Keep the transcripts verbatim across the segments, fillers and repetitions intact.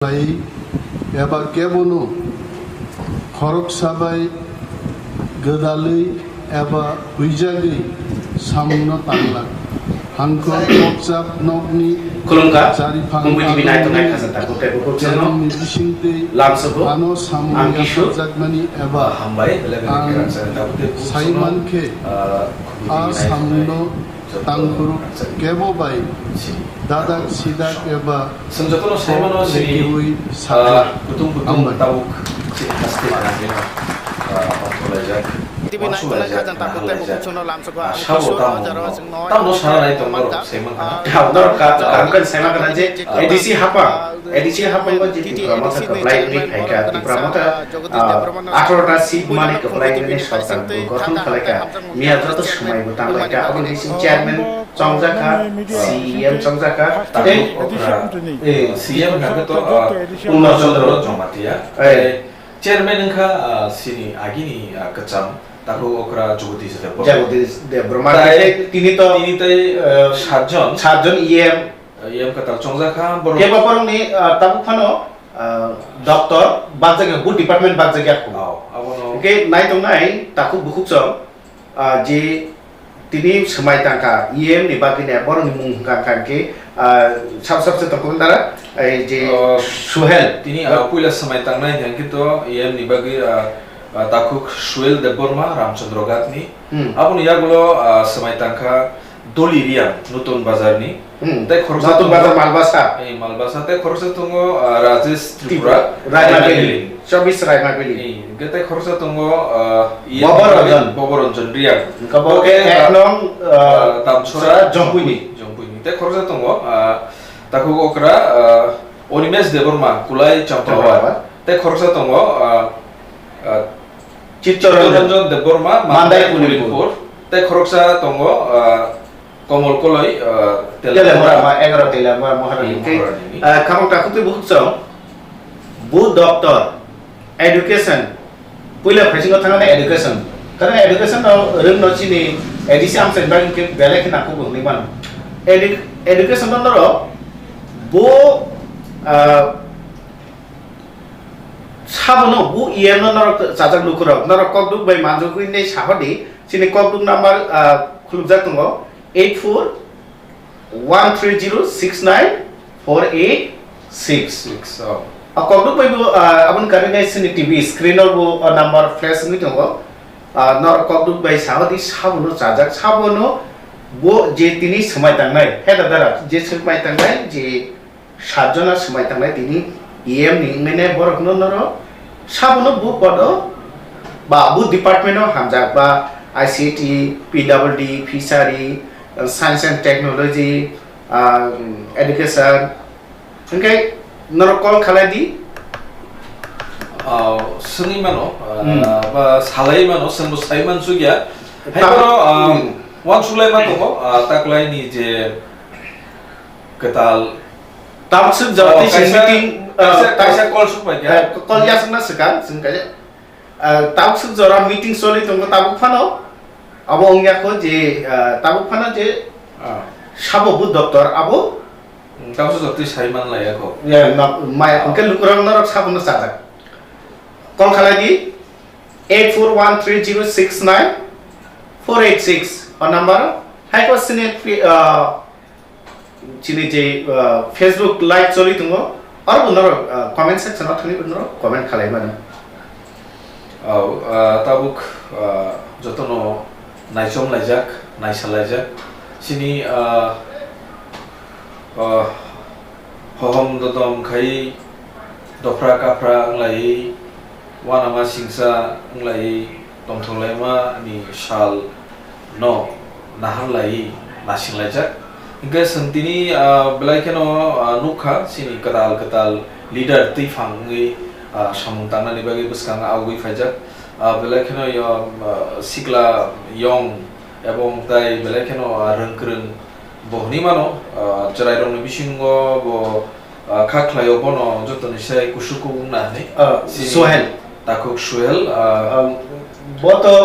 lai eba kebono khoroksa bai gwdalwi eba huijagwi samungno tanglak. Hangkor kokchap nokni Khulumkha, charipang Kumbui T V naitongnai khajak takhuk tei bukhuk channel. Channelni bisingtwi Lamsogo, ano samung ang Kishu. Yapharjakmani eba Hambai, belai belai ang khajak takhuk tei bukhuk channel. Saimankhe, ah, Kumbui T V a naitongnai samungno joto tangkhuruk khajak. Kebo bai dadak sidak eba Chwng jotono sai mano, chini, ah, kutung kutung tabuk chini haste management, ah, tongthok laijak. T V naitongnai khajak takhuk tei bukhuk channel Lamsogo, ah, ang sabo Kishu tamo, ojaro chwngno tamo sana nai tong maro, sai mankha. Ah, norok ka, ah, ka, ka, sai mankha je, ah, A D C hapang, ah, A D C hapang bo je T T A D C Tipra Motha ni kwplai wngwi chairman phaikha, Tipra Motha, ah, atharo ta seat mani kwplai wngwi sorkar bo gothon khalaikha. Miya joto swmai bo tanglaikha, aboni bising chairman chongjakha, C E M chongjakha, tei okra, eh, C E M hwnkhe to, ah, Purno Chandra Jamatia. Eh. Chairman wngkha, ah, chini agini, ah, kwcham, takhuk okra Jagadish Debbarma. Jagadish Debbarma. Tai tei tini to, tini tei, eh, satjon. Satjon E M. E M kwtal chongjakha, borok. Kebo borokni, ah, tabuk phano, ah, doctor bajak, bu department bajak ya. Oh, abono. Hwnkhe naitongnai takhuk bukhuk chwng. Ah, je tini swmai tangkha, E M ni bagwi ne borokni mung hwnkha hwnkha khe, ah, sab sab se tongkol dara, ai je Oh, Suhel. Tini, ah, puila swmai tangnai hwnkha khe to E M ni bagwi, ah, ah, takhuk Suhel Debbarma, Ramchandra Ghat ni. Hmm. Aboni yagulo, ah, swmai tangkha Doli Riang, Nutun Bazar ni. Hmm. Tei khoroksa Nutun tongo, Bazar Malbasa. Eh, Malbasa. Tei khoroksa tongo, ah, Rajesh Tripura, Tripura, Raima Raima Valley. Valley. Chobis Raima Valley. Eh, hingke tei khoroksa tongo, ah, iye Bobo Ranjan. Bobo Ranjan Riang. Hingke bo Bo ke ke ek ta-, nong, ah, ah, Damchora Jompui ni. Jompui ni. Tei khoroksa tongo, ah, takhuk okra, ah, Onimesh Debbarma, Kulai Champawar. Champawar. Tei khoroksa tongo, ah, ah, Chittaranjan. Chittaranjan Debbarma, Mandai Mandai Pulinpur. Pulinpur. Tei khoroksa tongo, ah, Komol Koloi, ah, Telemura. Telemura, ma, egaroh Telemura Maharani. Hmm, Maharani. Ah, khamang takhuk tei bukhuk chwng, bu doctor, education, puila phaisingo thangani education. Karena education no rwng no chini A D C amchaini bagwi khe belai khe nangkukgo hwnwi mano. Edu-, education no norok bo, ah, Sabono bu E M no norok chajak lukurok, norok kokduk bai manjagwi nei sahodi, chini kokduk number, ah, khulukjak tongo, eight four one three zero six nine four eight six. Six, oh. A kokduk bai bo, ah, aboni karwi nai chini T V screen o bo, ah, number flash wngwi tongo. Ah, norok kokduk bai sahodi sabono chajak, sabono bo je tini swmai tangnai, he dadara, je swmai tangnai, je Satjona swmai tangnai tini E M ni wngmene borokno norok sabono bu podo ba bu department o hamjak ba I C T, P W D, Fishery, Science and Technology, ah, Education. Hingke norok call khalai di. Ah, swngwi mano, ah, Hmm. ba salai mano, swngbo sai mansukya. Hai Ta-, bono, ah, hmm. Uansuk lai ma tongo, ah, taklai ni je kwtal. Tabuk swk jora Oh, tei sini kaisa, meeting, kaisa, ah, kaisa call suk pai kha. Eh, call yasakna swkang, swng kaisa. Ah, tabuk swk jora meeting choli tongo tabuk phano. Abo wngya kho je, ah, tabuk phano je Ah. Sabo bu doctor abo. Hmm, tabuk swk jora twi sai man laiya kho. Ya, na, mai, Ah. Hwnkhe lukurok norok sabono chajak. Call khalai di eight four one three zero six nine four eight six o number. Hai ko sini, ah, Chini je, uh, Facebook live choli tongo, aro bo norok, uh, comment section o thangwi bo norok comment khalai mano. Au, uh, tabuk, uh, jotono naichom laijak, naisa laijak. Chini, uh, uh, hohom dodom khai dophra kaphra wnglai, uanama singsa wnglai, tongthok laima ni sal no nahar lai nasing laijak. Hingke chwng tini, ah, belai kheno, ah, nukha chini kwtal kwtal leader twiphang wngwi, ah, samung tangnani bagwi bwskango agwi phaijak. Ah, belai kheno yo, ah, sikla yong ebong tai belai kheno, ah, rwngkwrwng bo hwnwi mano, ah, chwrairokni bisingo bo, ah, kha khlaio bono jotoni se kusu kubung na hwnwi. Ah, Chini Suhel. Takhuk Suhel, ah, Um, bo to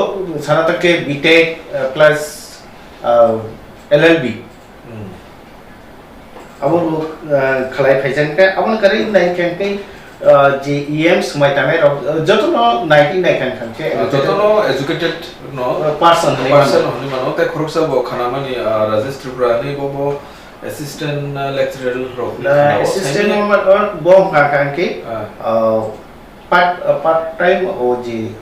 sana ta khe B Tech, uh, plus, uh, L L B. Hmm. Abo bo, ah, khlai phaijak khe, aboni karwi nai khe khe, ah, je E M swmai tangnai rok, ah, jotono nai khe nai khe khe Ah, jotono educated no person hinwi mano. Person hinwi mano. Tei khoroksa bo khanamani, ah, Rajesh Tripura hinwi bo, bo assistant, ah, lecturer rok Na khana o assistant saimanya. Mo ma-, o bo wngkha kha khe, Ah. ah, part, ah, part time o je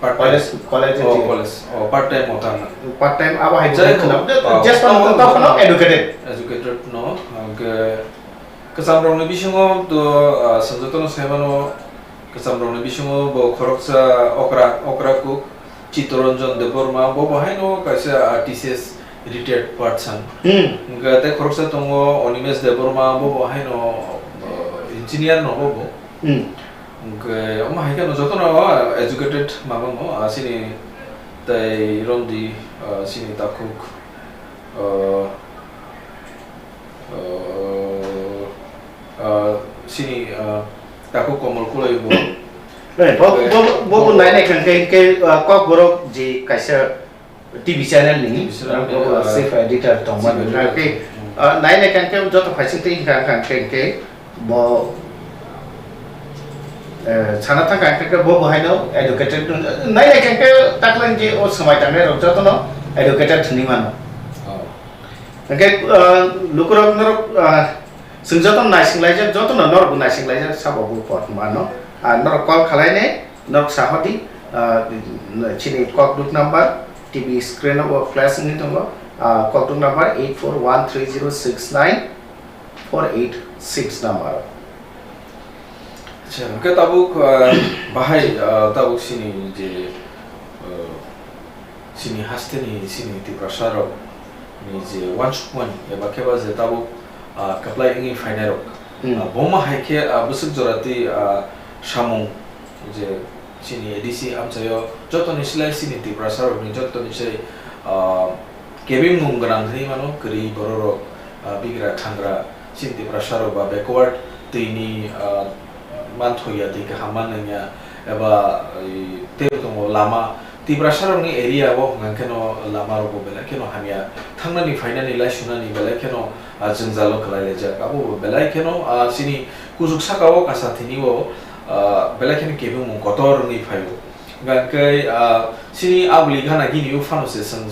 Part time. College, college Oh, je college. Oh, part time o tangna. Part time abo hai Jai khna. Ho. Ah, Just oh, tokhono oh, educated. Educated no. Hwnkhe Kwchamrokni bisingo to, ah, chwng jotono sai mano, kwchamrokni bisingo bo khoroksa okra, okra kuk, Chittaranjan Debbarma, bo bo haino kaisa, ah, T C S retired person. Hmm. Hwnkhe tei khoroksa tongo Animesh Debbarma, bo bo haino, ah, engineer no bo bo. Hmm. Hwnkhe omo hai kheno jotono, ah, educated mama mo, ah, chini tei romdi, ah, chini takhuk, ah, Ah, ah, sini, ah, takhuk Komol Kulai bo. Eh, bo, bo, bo, bo nai nai kang khe, khe, ah, Kokborok je kaisa T V channel ni, T V channel ni, bo, ah, chief editor tong chief mani. Editor. Khe, hmm. Ah, nai nai kang khe joto phaising twi kang kang khe, khe bo, eh, sana thang kang khe, khe bo bo haino educated nai nai kang khe taklang je o swmai tangnai rok jotono educated hwnwi mano. Oh. Hwnkhe, ah, lukurok norok, ah, chwng jotono naisinglaijak, jotono norokbo naisinglaijak, sabo bo kothoma no. Ah, norok call khalainai, norok sahodi, ah, chini kokduk number, T V screen o flash wngwi tongo, ah, kokduk number eight four one three zero six nine four eight six number. Acha, hwnkhe tabuk, ah, bahai, ah, tabuk sini je, ah, sini hasteni sini Tiprasa rok ni je wansukmani eba khe ba je tabuk, ah, kwplai wngwi phainai rok. Hmm. Ah, bo ma hai khe, ah, bwswk jora twi, ah, samung je sini A D C amchaio jotoni slai sini Tiprasa rokni jotoni slai, ah, kebengmung gwnang hinwi mano kwrwi bororok, ah, bigra khangra sini Tiprasa rok ba backward twini, ah, manthoya twi kaham mannangya eba, eh, tei tongo lama Tiprasa rokni area o hwnkha kheno lama rokbo belai kheno hamya thangnani phainani laisunani belai kheno, ah, jwngjalo kwlai laijak abo bo belai kheno, ah, sini kuchuk saka o kasa thini o, ah, belai kheno kebengmung kotor wngwi phaio. Hwnkhe, ah, sini abuli gana gini o phano se chwng,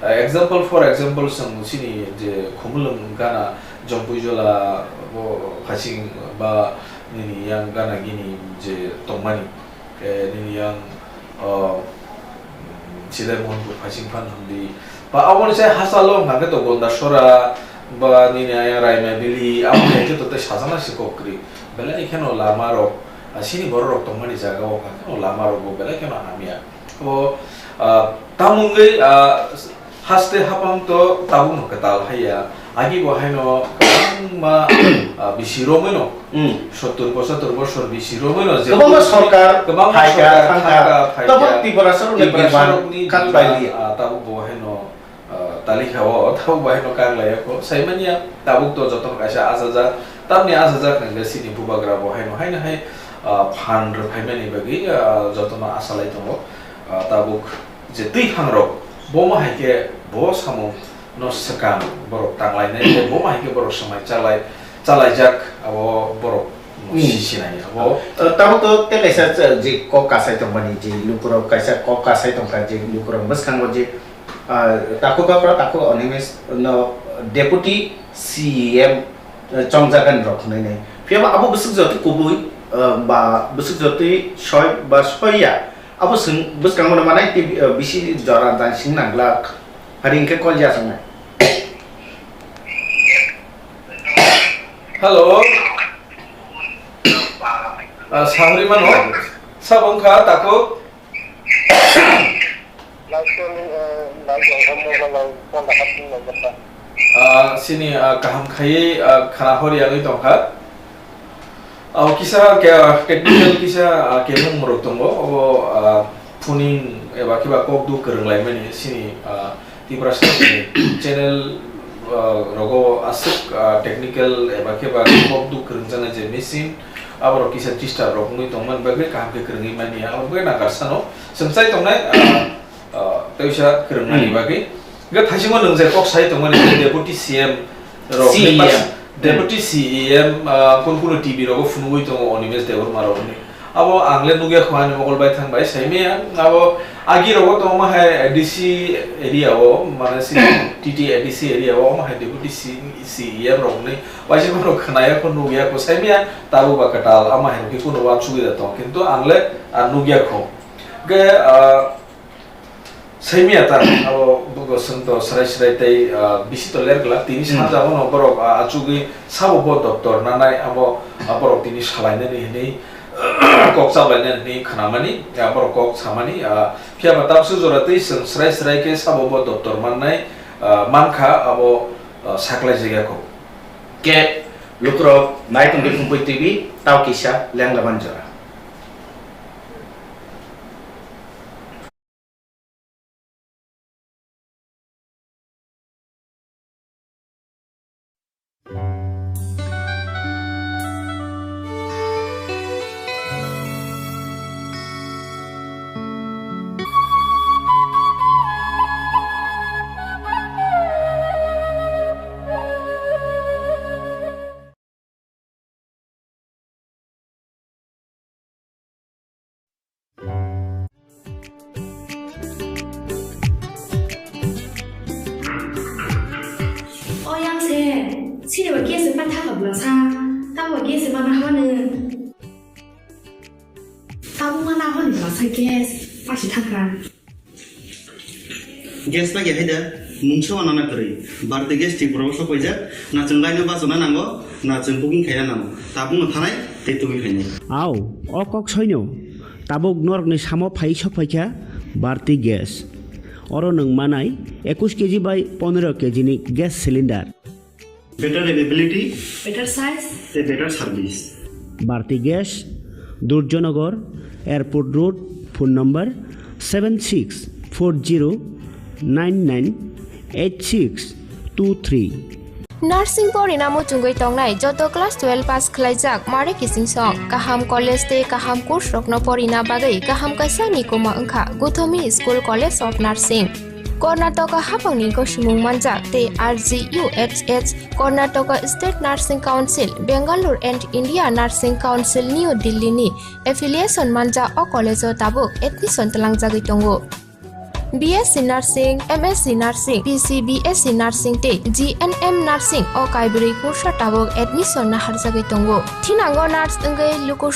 ah, example, for example, chwng sini je Khumulwng gana Jompuijola bo phasing ba nini yang gana gini je tongmani, eh, nini yang, ah, Sidai Mohanpur phasing phan hwnwi ba aboni sai hachalo hwnkha khe to Gondasora ba nini yang Raimabili abo hai khe to tei sajana se kok kwrwi. Belai kheno lama rok, ah, sini borok rok tongmani jaga o hwnkha kheno lama rok bo belai kheno hamya. Abo, ah, tamo wngwi, ah, haste hapang to tabukno kwtal haiya. Agi bo haino kwbangma, ah, bisi romwi no, Hmm. sottur pochottor bosor bisi romwi no je Kwbangma sorkar kwbangma phaikha, sorkar thangkha, thangkha, phaikha. Tabuk Tiprasa rokni Tiprasa demand rokni khat demand, pailiya. Ah, tabuk bo haino ah, talikha o, tabuk bo haino kang lai ya kho. Saimanya, tabuk to jotono kaisa achajak. Tamni achajak hwnkhe sini bubagra bo haino haino hai, ah, phan rwphaimani bagwi, ah, jotono asa lai tongo. Ah, tabuk je twi phang rok, bo ma hai khe bo samung no swkang borok tang lainai, bo ma hai khe borok swmai chalai, chalaijak abo borok no Hmm. sisinai abo. Ah, tabuk to tei kaisa je kok kasai tongmani, je lukurok kaisa kok kasai tongkha, je lukurok bwskango je Ah, takhuk Gakwra, takhuk Animesh no Deputy C M, eh, chongjagani rok hwnwi nai. Phiya ba abo bwswk jotwi kubui, eh, ba bwswk jotwi soi ba soi ya. Abo swng bwskango no manai tei, eh, bisi jora jang sing nang glak. Hari hwnkhe call ya sangnai. Hello. Ah, sahri mano. Sabo wngkha takhuk. Ah, sini, ah, kaham khaiwi, ah, khana hor yagwi tongkha. Ah, kisa ke, ah, technical kisa, ah, kemung morok tongo. Obo, ah, phoning eba kiba kok du kwrwng laimani sini, ah, Tiprasa ni channel, ah, rogo aswk, ah, technical eba khe ba kok duk kwrwngjaknai je machine, aborok kisa disturb rok wngwi tongmani bagwi kaham khe kwrwngwi manya. Abo bagwi nakarsano chwng chai tongnai, ah, ah, teisa kwrwngnani Hmm. bagwi. Hwnkhe thaisingo nwng je kok sai tongmani je Deputy C M rok C M. Ni pas-, Deputy C E M, ah, kun kunu T V rogo phunugwi tongo Animesh Debbarma rokni. Abo ang le nukya kho ani mokol bai thang bai saimaya. Abo agi rogo tongma hai D C area o, mane si T T A D C area o, omo hai Deputy C-, C E M rokni waisa borok khwnaya kho nukya kho saimaya. Tabuk ba kwtal ama hai khe kunu wansugwi da tong. Kintu ang le, ah, nukya kho. Hwnkhe, ah, Saimaya ta, abo bo swng to srai srai tei, ah, bisi to ler glak. Tini Hmm. Saja bono borok, ah, achugwi sabo bo doctor nanai abo, ah, borok tini salainani hinwi kok chaplainani hinwi khnamani, ah, borok kok samani, ah, phiya ba tamsuk jora tei swng srai srai khe sabo bo doctor mannai, ah, mankha abo, ah, saklai jagya kho. Khe lukurok nai tongdi Khumpui T V, tao kisa lenglaban jora. O yang se, sini ba gas pa thaka bla sa, ta ba gas ma na hone. Ta bu ma na hone bla sa gas, pa si thaka. Gas lagi hai da, mungsa wana na kwrwi. Bharti Gas Tripura o sok paijak, na chwng line o bachana nango, na chwng booking khaina nango. Tabukno thanai tei tubui khainai. Au, o kok soino. Tabuk norokni samo phai sok phaikha Bharti Gas. Oro nwng manai ekush K G bai pondro K G ni gas cylinder. Better availability. Better size. A better service. Bharti Gas, Durjanagar, Airport Road, phone number seven six four zero nine nine eight six two three. Nursing porina muchungwi tongnai joto class twelve pass khlaijak mare kiching song, kaham college tei kaham course rokno porina bagwi kaham kaisa ni kuma wngkha Guthomi School College of Nursing. Karnataka haphangni gosimung manjak tei R G U H S, Karnataka State Nursing Council, Bangalore and India Nursing Council, New Delhi ni affiliation manjak o college o tabuk admission twlangjagwi tongo. B S C Nursing, M S C Nursing, P C B S C Nursing tei G N M Nursing o kaibrwi kursa tabuk admission naharjagwi tongo. Thinango nurse wngwi luku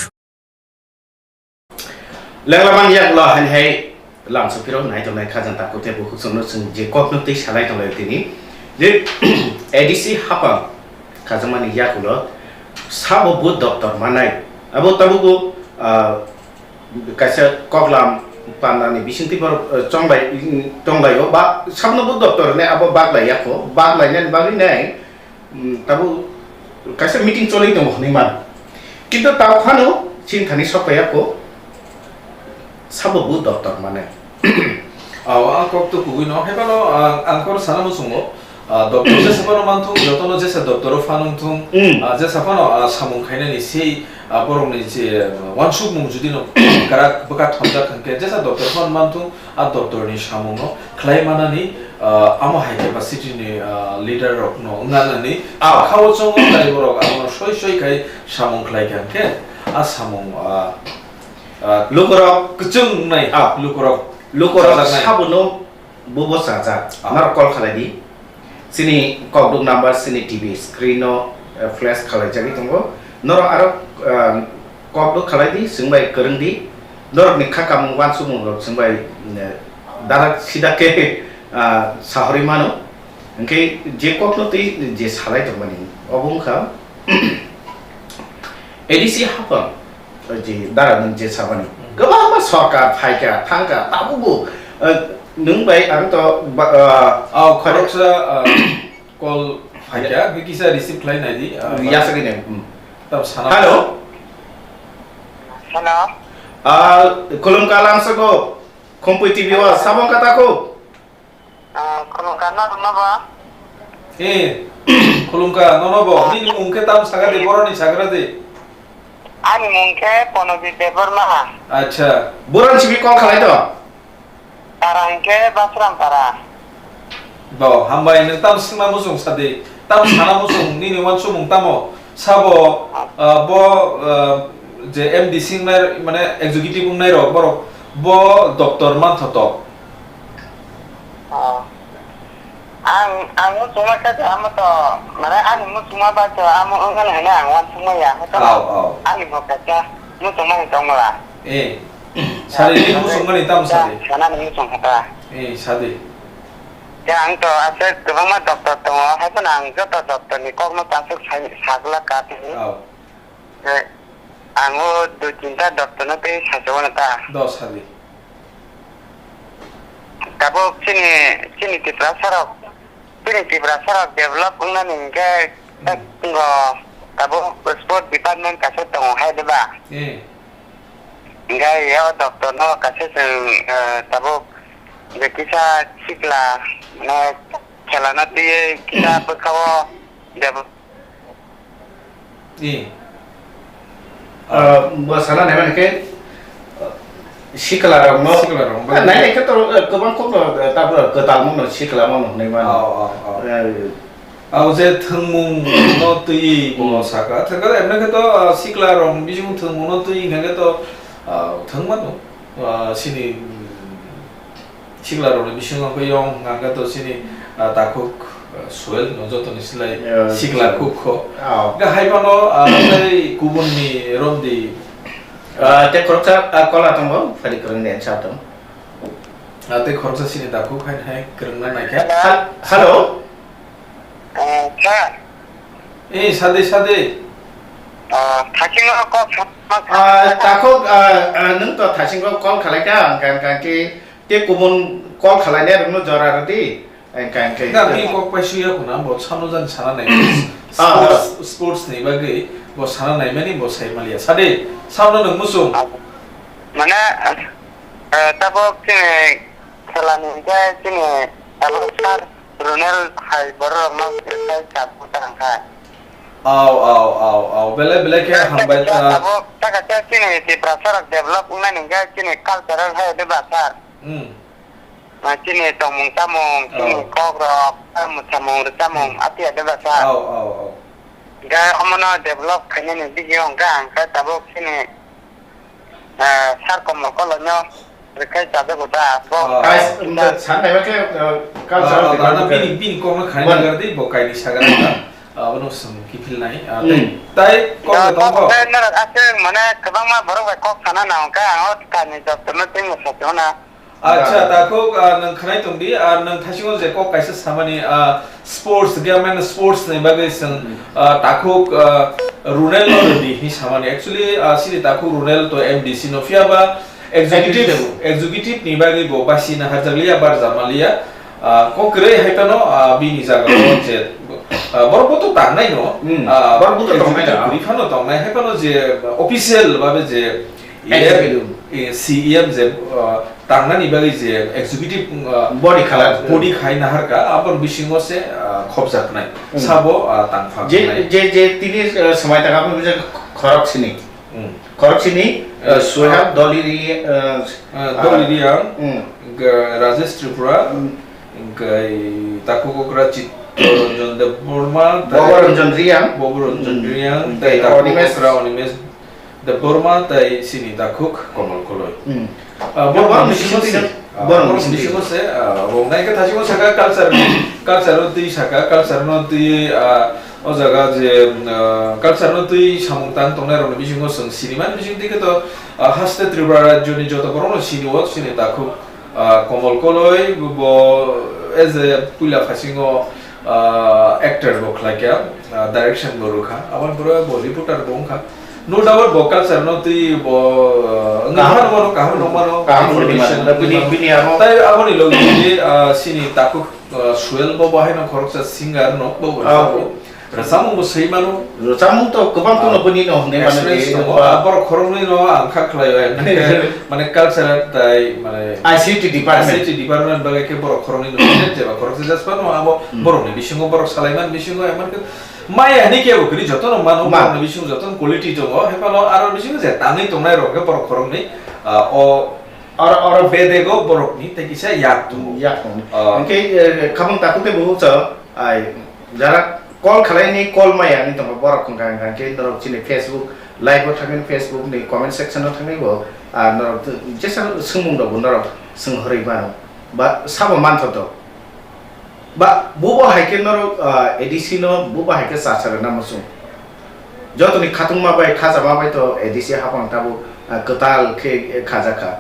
Lenglaban yaklo hani hai lamsok phiro nai tongnai khajang takhuk tei bukhuk songno chwng je kokno twi salai tonglai tini je A D C haphang khajangmani yakulo sabo bo doctor manai abo tabukbo, ah, kaisa koklam pandani bisingtwi borok, eh, chonglai, tonglaio ba sabno bo doctor hinwi abo baglai yakho, baglainani bagwi nai. Hmm, tabuk kaisa meeting choli tongo hinwi mano. Kintu tao phano chini thani sok phaiya kho, sabo bo doctor mane. Aw, ang kok to kubui no. Hai phano, ah, ang kor sana muchungo. Ah, doctor jesa phano manthung, jotono jesa doctor o phanung thung. Hmm. Ah, jesa phano, ah, samung khainani sei, ah, borokni je, ah, wansukmung judi no krak bwkha thomjak hwnkhe, jesa doctor phano manthung. A doctor ni samung no khlai manani, ah, amo hai capacity ni, ah, leader rok no wngna nani. Ah. Kha o chongo tei borok amo no soi soi khai samung khlai kha hwnkhe a samung, ah, ah, lukurok kwchwng wngnai, ah, lukurok lukurok chajaknai. Sabono bobo chajak. Ah. Norok call khlai di. Chini kokduk number chini T V screen o, eh, flash khalai jagwi tongo. Norok aro, eh, kokduk khalai di, chwng bai kwrwng di. Norok ni kha kamung wansukmung rok chwng bai, eh, darak sida khe, ah, sahorwi mano. Hwnkhe je kokno twi je salai tongmani, obo wngkha A D C haphang. Oji, dara nwng je sabani. Hmm. Kwbangma sorkar phaikha, thangkha, tabukbo, eh, nwng bai ang to ba, eh, Oh, khoroksa, eh, call phaikha, hwnkhe kisa receive khlai nai di, eh, yasagwi nai, hmm. Tam sana. Hello. Hello. Ah, khulumkha lamsoko, Khumpui T V o, sabong kata ko. Ah, khulumkha, no, no, ba? Eh, khulumkha, nono bo. Nini mung khe tam saga de, boroni sagra de. Ani mung khe Pranojit Debbarma. Acha. Boroni simi call khalai to? Para hwnkhe Basram para. Bo, hambai, nwng tam swngma muchung sa de. Tamo sana muchung, nini uansukmung tamo? Sabo, ah, bo, ah, je M D C wngnai, mane executive wngnai rok, borok bo doctor mantha tok. Ah. Ang, ang muchungma khe amo to, mane ani muchungma ba to amo wngkha hwnwi ang uansukma ya, hwnkhe Au, au. Ani bo kaisa muchungmani tongmala. Eh, sadi, nini muchungmani tamo sadi? Sanani muchung kha ta. Eh, sadi. Ya, ang to aswk kwbangma doctor tongo, haiphano ang joto doctorni kokno ta aswk sai-, sagla ka tini. Au. Eh, ang o dui tinta doctorno tei sajago ta. Do sadi. Tabuk chini, chini Tiprasa rok, chini Tiprasa rok develop wngnani hwnkhe Hmm. Tabuk sport department kaisa tongo hai de ba? Eh. Hingke o doctor no kaisa chwng, eh, tabuk je kisa sikla, mane, khelana twiwi kisa bwkhao debra. Eh. Ah, bo sana naimani khe, ah, sikla rokno, sikla rokno. Ah, nai khe to, eh, kwbang kok no, eh, tabuk kwtal mano sikla mano hwnwi mano. Oh, oh, oh. Eh, Abo je thwngmung no twi bo Hmm. saka. Thwngkhe emne khe to, ah, sikla rok bisingo thwngmung no twi hwnkhe to, ah, thwng mano. Ah, sini, mm, sikla rok ni bisingo khe yong hwnkhe to sini, ah, takhuk, ah, Suel no joto ni silai Yeah, sikla sure. Khuk kho. Oh. Hwnkhe hai phano, ah, tei kubun ni romdi. Ah, tei khoroksa, ah, kola tongo, phari kwrwng ni ansa tong. Ah, tei khoroksa sini takhuk hai hai kwrwng na naikha. Hello? Hel-, hello? Eh, sir. Eh, sadi, sadi. Ah, thasingo kok sa-, Ah, takhuk, ah, ah, nwng to thasingo call khalai kha, ang kan kan ki, te kubun call khalai ne rwngno jora rwdi, ang kan ke. Na, bini kok pai suya khuna, bo sano jan sana nai. Ah, Sports, ah. Sports ni bagwi, bo sana nai mani, bo sai maliya. Sadi, sano nwng musung. Mane, eh, tabok chini Khelani hwnkhe chini tabuk sir Ronel hai borok rokno sai chabu tang kha. Au, au, au, au. Belai, belai khe hambai ta. Tabuk, taka khe chini Tiprasa rok develop wngnani hwnkhe chini cultural hai de ba sir. Hmm. Ah, chini tongmung chamung, chini Au. Kok rok, ah, mwsamung rwchapmung, Hmm. Atia de ba sir. Au, au, au. Hwnkhe omono develop khainani video hwnkhe ang khe tabuk chini Ah, sir Komol Koloi no rwkhai chajago da, bo Ah. Guys, um, da, san naiba khe, uh, cultural Ah, department bini, bini kok no khaina Bon. Nagar di, bo kaini sagar da. Ah, bono swng kiphil nai. Ah, Hmm. Tai, tai kok Ah, no tong kok kok. Khe norok aswk mane kwbangma borok bai kok sana nang kha, ang o kani doctor no tei masa tongna. Acha, Da. Takhuk, ah, nwng khnai tong di, ah, nwng thasingo je kok kaisa samani, ah, sports, government sports ni bagwi swng, Hmm. Ah, takhuk, ah, Runel no rwdi hi samani. Actually, ah, sini takhuk Runel to M D C no phiya ba executive, Executive. Executive ni bagwi bo basi na harjak liya, barja ma liya. Ah, kok kwrwi hai phano, ah, bini jaga o je, ah, borok bo to tangnai no, Hmm. Ah, borok bo to tongnai executive da. Kwrwi phano tongnai hai phano je official babe je Executive. E M, eh, C E M je, ah, tangnani bagwi je executive, ah, Body khala. Body khai naharka, aboni bisingo se, ah, khopjaknai. Hmm. Sabo, ah, tangphaknai. Je, je, je tini, eh, swmai taka aboni bising khorok sini. Hmm. Khorok sini, eh, Eh, Sohab, ah, Doli Ri-, eh, Ah, ah, Doli Riang, hmm. Ga-, Rajesh Tripura, Hmm. Hingkai takhuk okra Chittaranjan Debbarma, tai Boboranjan Riang. Boboranjan Hmm. Riang, Hingkai tai takhuk Animesh. Okra Animesh Debbarma, tai sini takhuk Komol Koloi. Hmm. Ah, borok Borok ni bisingo bisingo se, twi-, ah, borok borok ni bisingo bisingo twi-, se, ah, bo nai khe thasingo saka culture, culture no twi saka, culture no twi, ah, o jaga je, ah, culture no twi samung tang tongnai rok ni bisingo chwng sinimani bisingo twi khe to, ah, haste Tripura rajyo ni joto borok no sini o, sini takhuk Ah, Komol Koloi bo as a puila phasingo, ah, actor bo khlai kha, ah, direction bo rw kha, aboni pore bo reporter bo wng kha. No doubt bo culture no twi bo, ah, wngwi Kaham. Phano bono kaham nung mano, Kaham information nung mano. Bini, bini abo. Tai aboni logi logi, ah, sini takhuk, ah, Suel bo bo haino khoroksa singer no, bo bo Ah. Bo. Rwchapmung bo swi mano. Rwchapmung to kwbang Ah. Kuno bini no hwnwi mano Experience di, tongo. Ba Ah, borok khoroknwi no ang kha khlai o, mane culture tai mane I C T department. I C T department bagwi khe borok khoroknwi no jeba khoroksa just phano abo Hmm. Borokni bisingo borok salaiman bisingo emon khe maya hwnwi khe bo kwrwi jotono mano, Ma. Borokni bisingo jotono quality tongo, hai phano aro bisingo je tangwi tongnai rok khe borok khoroknwi, ah, o Oro, oro. Bedego borokni tei kisa yak tongo. Yak tongo. Ah. Hwnkhe, eh, khamung takhuk tei bukhuk sa, ai, jarak Call khalaini call maya ni tongo borok hwnkha hwnkha khe norok chini Facebook live o thangwi Facebook ni comment section o thangwi bo, ah, norok jesa swngmung rok bo norok swng hwrwi mano ba sabo manthoto ba bubo hai khe norok, ah, A D C no bubo hai khe cha cha rwna muchung jotoni khatungma bai khajama bai to A D C hapang tabuk, ah, kwtal khe khajakha.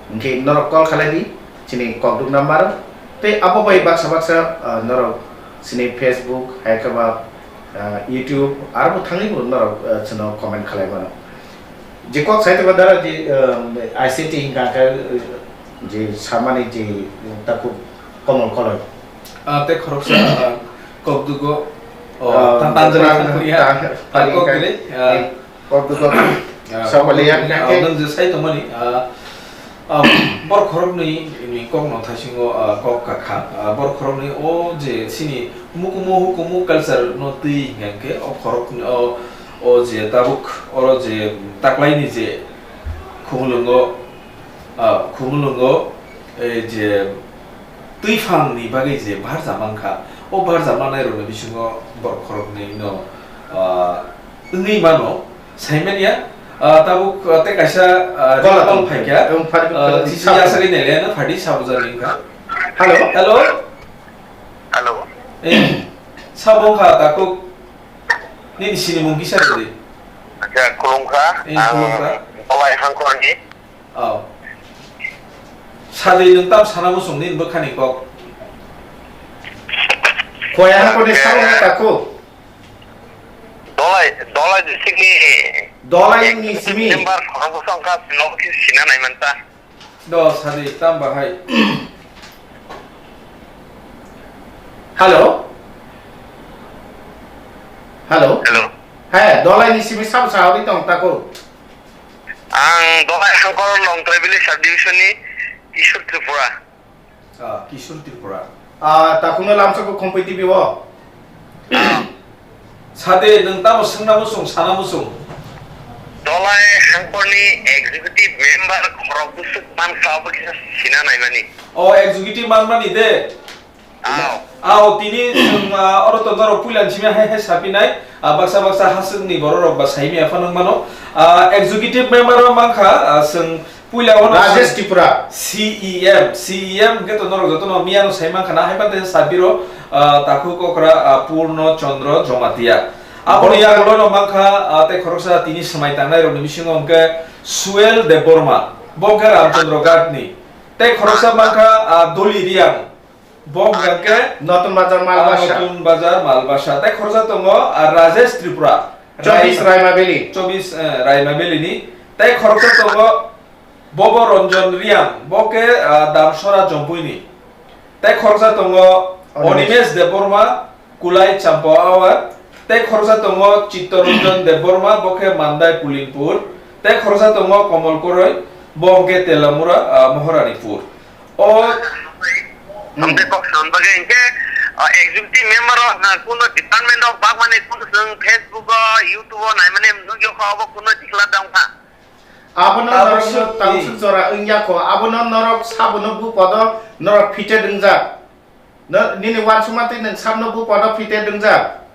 Hwnkhe norok call khalai di chini kokduk number tei abo bai baksa baksa, ah, norok chini Facebook hai khe ba, ah, YouTube aro bo thangwi bo norok, ah, chwngno comment khalai mano. Je kok sai tongma dara je, ah, I C T hingka khe, ah, je samani je takhuk Komol Koloi. Ah, tei khoroksa, ah, kokdugo, oh, ah, tan-, tanjani ta-, thangkukya. Ta-, Ah, kok ta-, gili, ah, eh, kokdugo, ah, samaliya kok gili, ah, hingka khe. Nwng je sai tongmani, ah, ah, borok khoroknwi ni kokno thaisingo, ah, kok kakha. Ah, borok khoroknwi o je chini mukumu hukumu culture no twi hingka khe o khoroknwi o, o je tabuk oro je taklaini je khumulwngo, ah, khumulwngo, eh, je twiphang ni bagwi je barja mankha, o barja manai rokni bisingo borok khoroknwi no, ah, wngwi mano, saimanya, ah, tabuk, ah, tei kaisa, ah, Bola call tong. Phaikha. Tong phari ah, phari chisi sabo. Yasagwi nailaiano phardi sabo jani wngkha. Hello? Hello? Hello? Eh, sabo wngkha takhuk nini sinimung kisa rwdi. Acha, khulumkha. Eh, ang khulumkha. Bolai Hangkhorni. Oh. Sadwi nwng tam sana muchung nini bwkhani kok. Khoya hakoni sabo wngkha takhuk. Dolai, Dolai district ni Dolai ni simi. Member khoroksa wngkha, sino khe sina nai manta. Do sadi tam bahai. Hello? Hello? Hello. He, Dolai ni simi sabo sawi tong takhuk. Ang Dolai Hangkor Longtrai Village Subdivision ni Kishore Tripura. Ah, Kishore Tripura. Ah, takhukno lamsok bo Khumpui T V o. Sade, nwng tamo swngna muchung, sana muchung? Dolai Hangkorni executive member khorok bwswk mankha, abo kisa sina naimani. O, executive manmani de? Ao. Ao, tini chwng, ah, oro to norok puila ni simi hai hai sapinai, ah, baksa baksa haswkni bororok ba saimaya phano wngmano. Ah, executive member o mankha, ah, chwng Puila o Rajesh Tripura. C E M, C E M hwnkhe to norok jotono miyano sai mankha na, hai mantei sabiro, ah, takhuk okra, ah, Purno Chandra Jamatia. Aboni yagulo no mankha, ah, tei khoroksa tini swmai tangnai rokni bisingo hwnkhe Suel Debbarma, bo hwnkhe Ramchandra Ghat ni. Tei khoroksa mankha, ah, Doli Riang. Bo hwnkha khe Notun Bazar, ah, Malbasa. Notun Bazar, Malbasa. Tei khoroksa tongo, ah, Rajesh Tripura. Chobis Rai-, Raima Valley. Chobis, eh, Raima Valley ni. Tei khoroksa tongo Bobo Ranjan Riang. Bo khe, ah, Damsora Jompui ni. Tei khoroksa tongo Onimesh. Onimesh Debbarma. Kulai Champa Awar, tei khoroksa tongo Chittaranjan Debbarma, bo khe Mandai Pulinpur, tei khoroksa tongo Komol Koroi, bo hwnkhe Telamura, ah, Moharanipur. O Hamde kok san bagwi hwnkhe, ah, executive member o, ah, kuno department o bagmani kuno chwng Facebook o, YouTube o naimani nukjakha, obo kuno tikla dongkha. Abono abo norokno sukti. Tangsuk jora wngya kho, abono norok sabono bupodo norok fitted wngjak. No, nini uansukma twi nwng sabno bupodo fitted wngjak.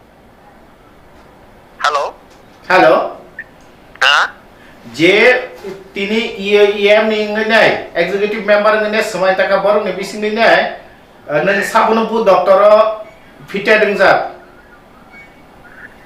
Hello? Hello? Ha? Je tini E M ni wngwi nai, executive member wngwi nai, swmai taka borokni bisingni nai, eh, nwng sabono bu doctor o fitted wngjak.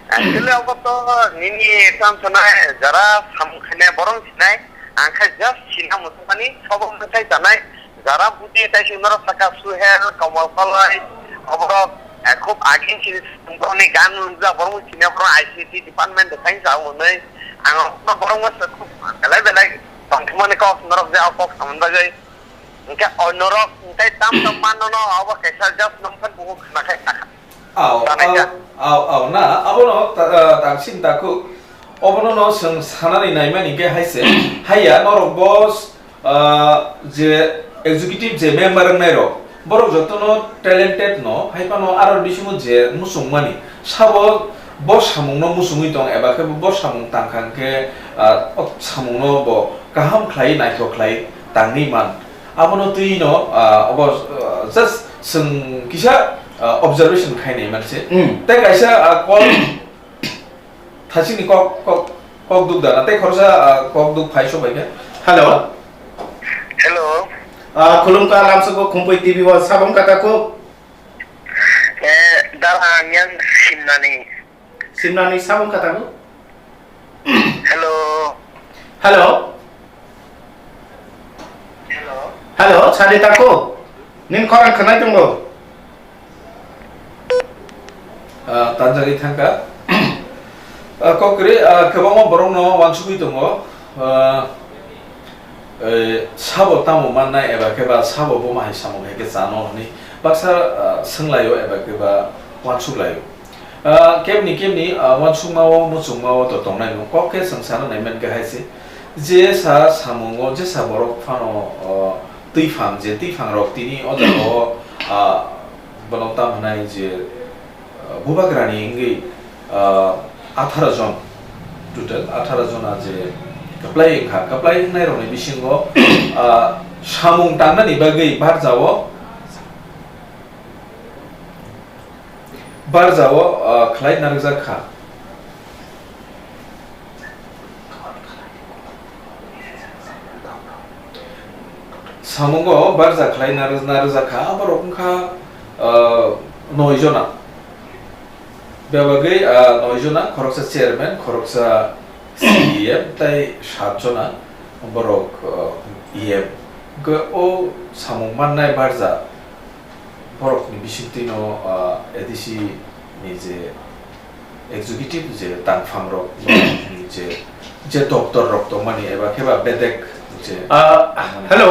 Actually, obo to nini ekdam sanai, jara samung khainai borok sinai, ang khe just sina muchungmani, sobo mwtai chanai, jara buti tai sing norok saka Suhel, Komol Koloi, oborok, eh, khub agin sini borokni gan nungjak, borok sini borok I C T department de kaisa hwnwi, ang no borok no khub belai belai tongthokmani kok norok je o kok samani bagwi, hwnkhe o norok hwnkhe tam tam manno no obo kaisa just nongkhan bugo khna khai sakha. Au, Tanai au, ka? Au, au, na, abono ta-, ah, tangsin takhuk, obono no chwng sanani naimani khe hai se, haiya, norok bo, ah, je executive je member wngnai rok, borok jotono talented no, hai phano aro bisingo je muchungmani, sabo bo samung no muchungwi tong, eba khe bo samung tangkha hwnkhe, ah, o samung no bo kaham khlai, naithok khlai tangwi man. Abono twi no, ah, obo, ah, just chwng kisa ah, observation khainai manse. Hmm. Tei kaisa, ah, call thachini kok, kok, kok duk dana, tei khoroksa, ah, kok duk phai sobai khe. Hello. Hello. Ah, khulumkha, lamsoko Khumpui T V o sabong kata kok. Eh, dal ang yang simnani. Simnani sabong kata kok. Hello. Hello. Hello. Hello, sadi tako. Nin khorang khanai tongo. Ah, tanjagwi thangkha. Ah, kokri, ah, kwbangma borokno wansugwi tongo. Ah, eh, sabo tamo mannai eba khe ba sabo buma hai samung hai khe chano hwnwi baksa, ah, swnglaio eba khe ba wansuklaio. Ah, kebni kebni, ah, wansukmao, muchungmao to tongnai no. Kok khe chwng sana nai man khe hai se, jesa samungo, jesa borok phano, ah, twiphang, je twiphang rok tini o jaga o, ah, bono tam hwnai je, ah, bubagrani wngwi, ah, atharo jon, total atharo jona je kwplai wngkha, kwplai wngnai rokni bisingo, ah, samung tangnani bagwi barjao, barjao, ah, khlai narwkjak kha. Samungo barja khlai narw-, narwjak kha, aborok wngkha, ah, noi jona. Bebagwi, ah, noi jona, khoroksa chairman, khoroksa C E M, tei sat jona borok, ah, E M. Hwnkhe o samung mannai barja borokni bisingtwino, ah, A D C ni je executive je tangphang rok, je, je doctor rok tongmani eba khe ba bedek je Ah, tongmani. Hello.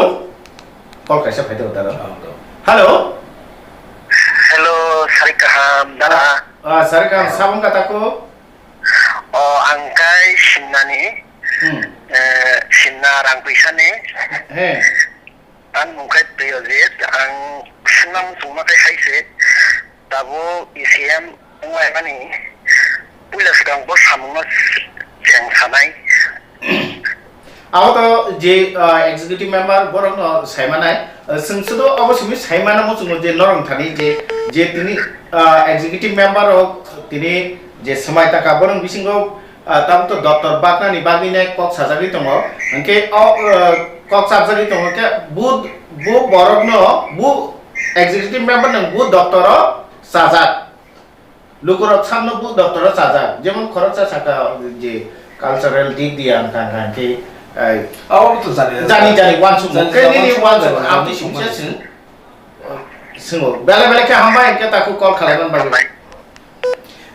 Call kaisa phai tongo dara. Ah, do. Hello. Hello, sari kaham, dara. Ah, sari kaham, sabong kata ko? O, ang kai simnani. Hmm. Eh, simna rang puisa ni. He. Ang mung khe Priyojit, ang swngna muchungma khe hai se, tabuk E C M wnglaimani puila swkang bo samungno cheng sanai. Abo to je, ah, executive member borokno saimanai, ah, chwng sudo abo simi saimano muchungo je norong thani je, je tini, ah, executive member rok tini je swmai taka borok bisingo Ah, tabuk to doctor baknani bagwi nai kok sajagwi tongo. Hwnkhe o, ah, kok chapjagwi tongo khe bu, bu borokno bu executive member no bu doctor o chajak. Lukurok sakno bu doctor o chajak. Jemon khoroksa saka je cultural dik diya wngkha, wngkha hwnkhe, ai, Abo to jani, jani, jani, uansukmung. Jani, Khe nini uansukmung, uansukmung, amtwi uansukmung. Sumse swng. Swngo, belai belai khe hambai, hwnkhe takhuk call khlaiman bagwi.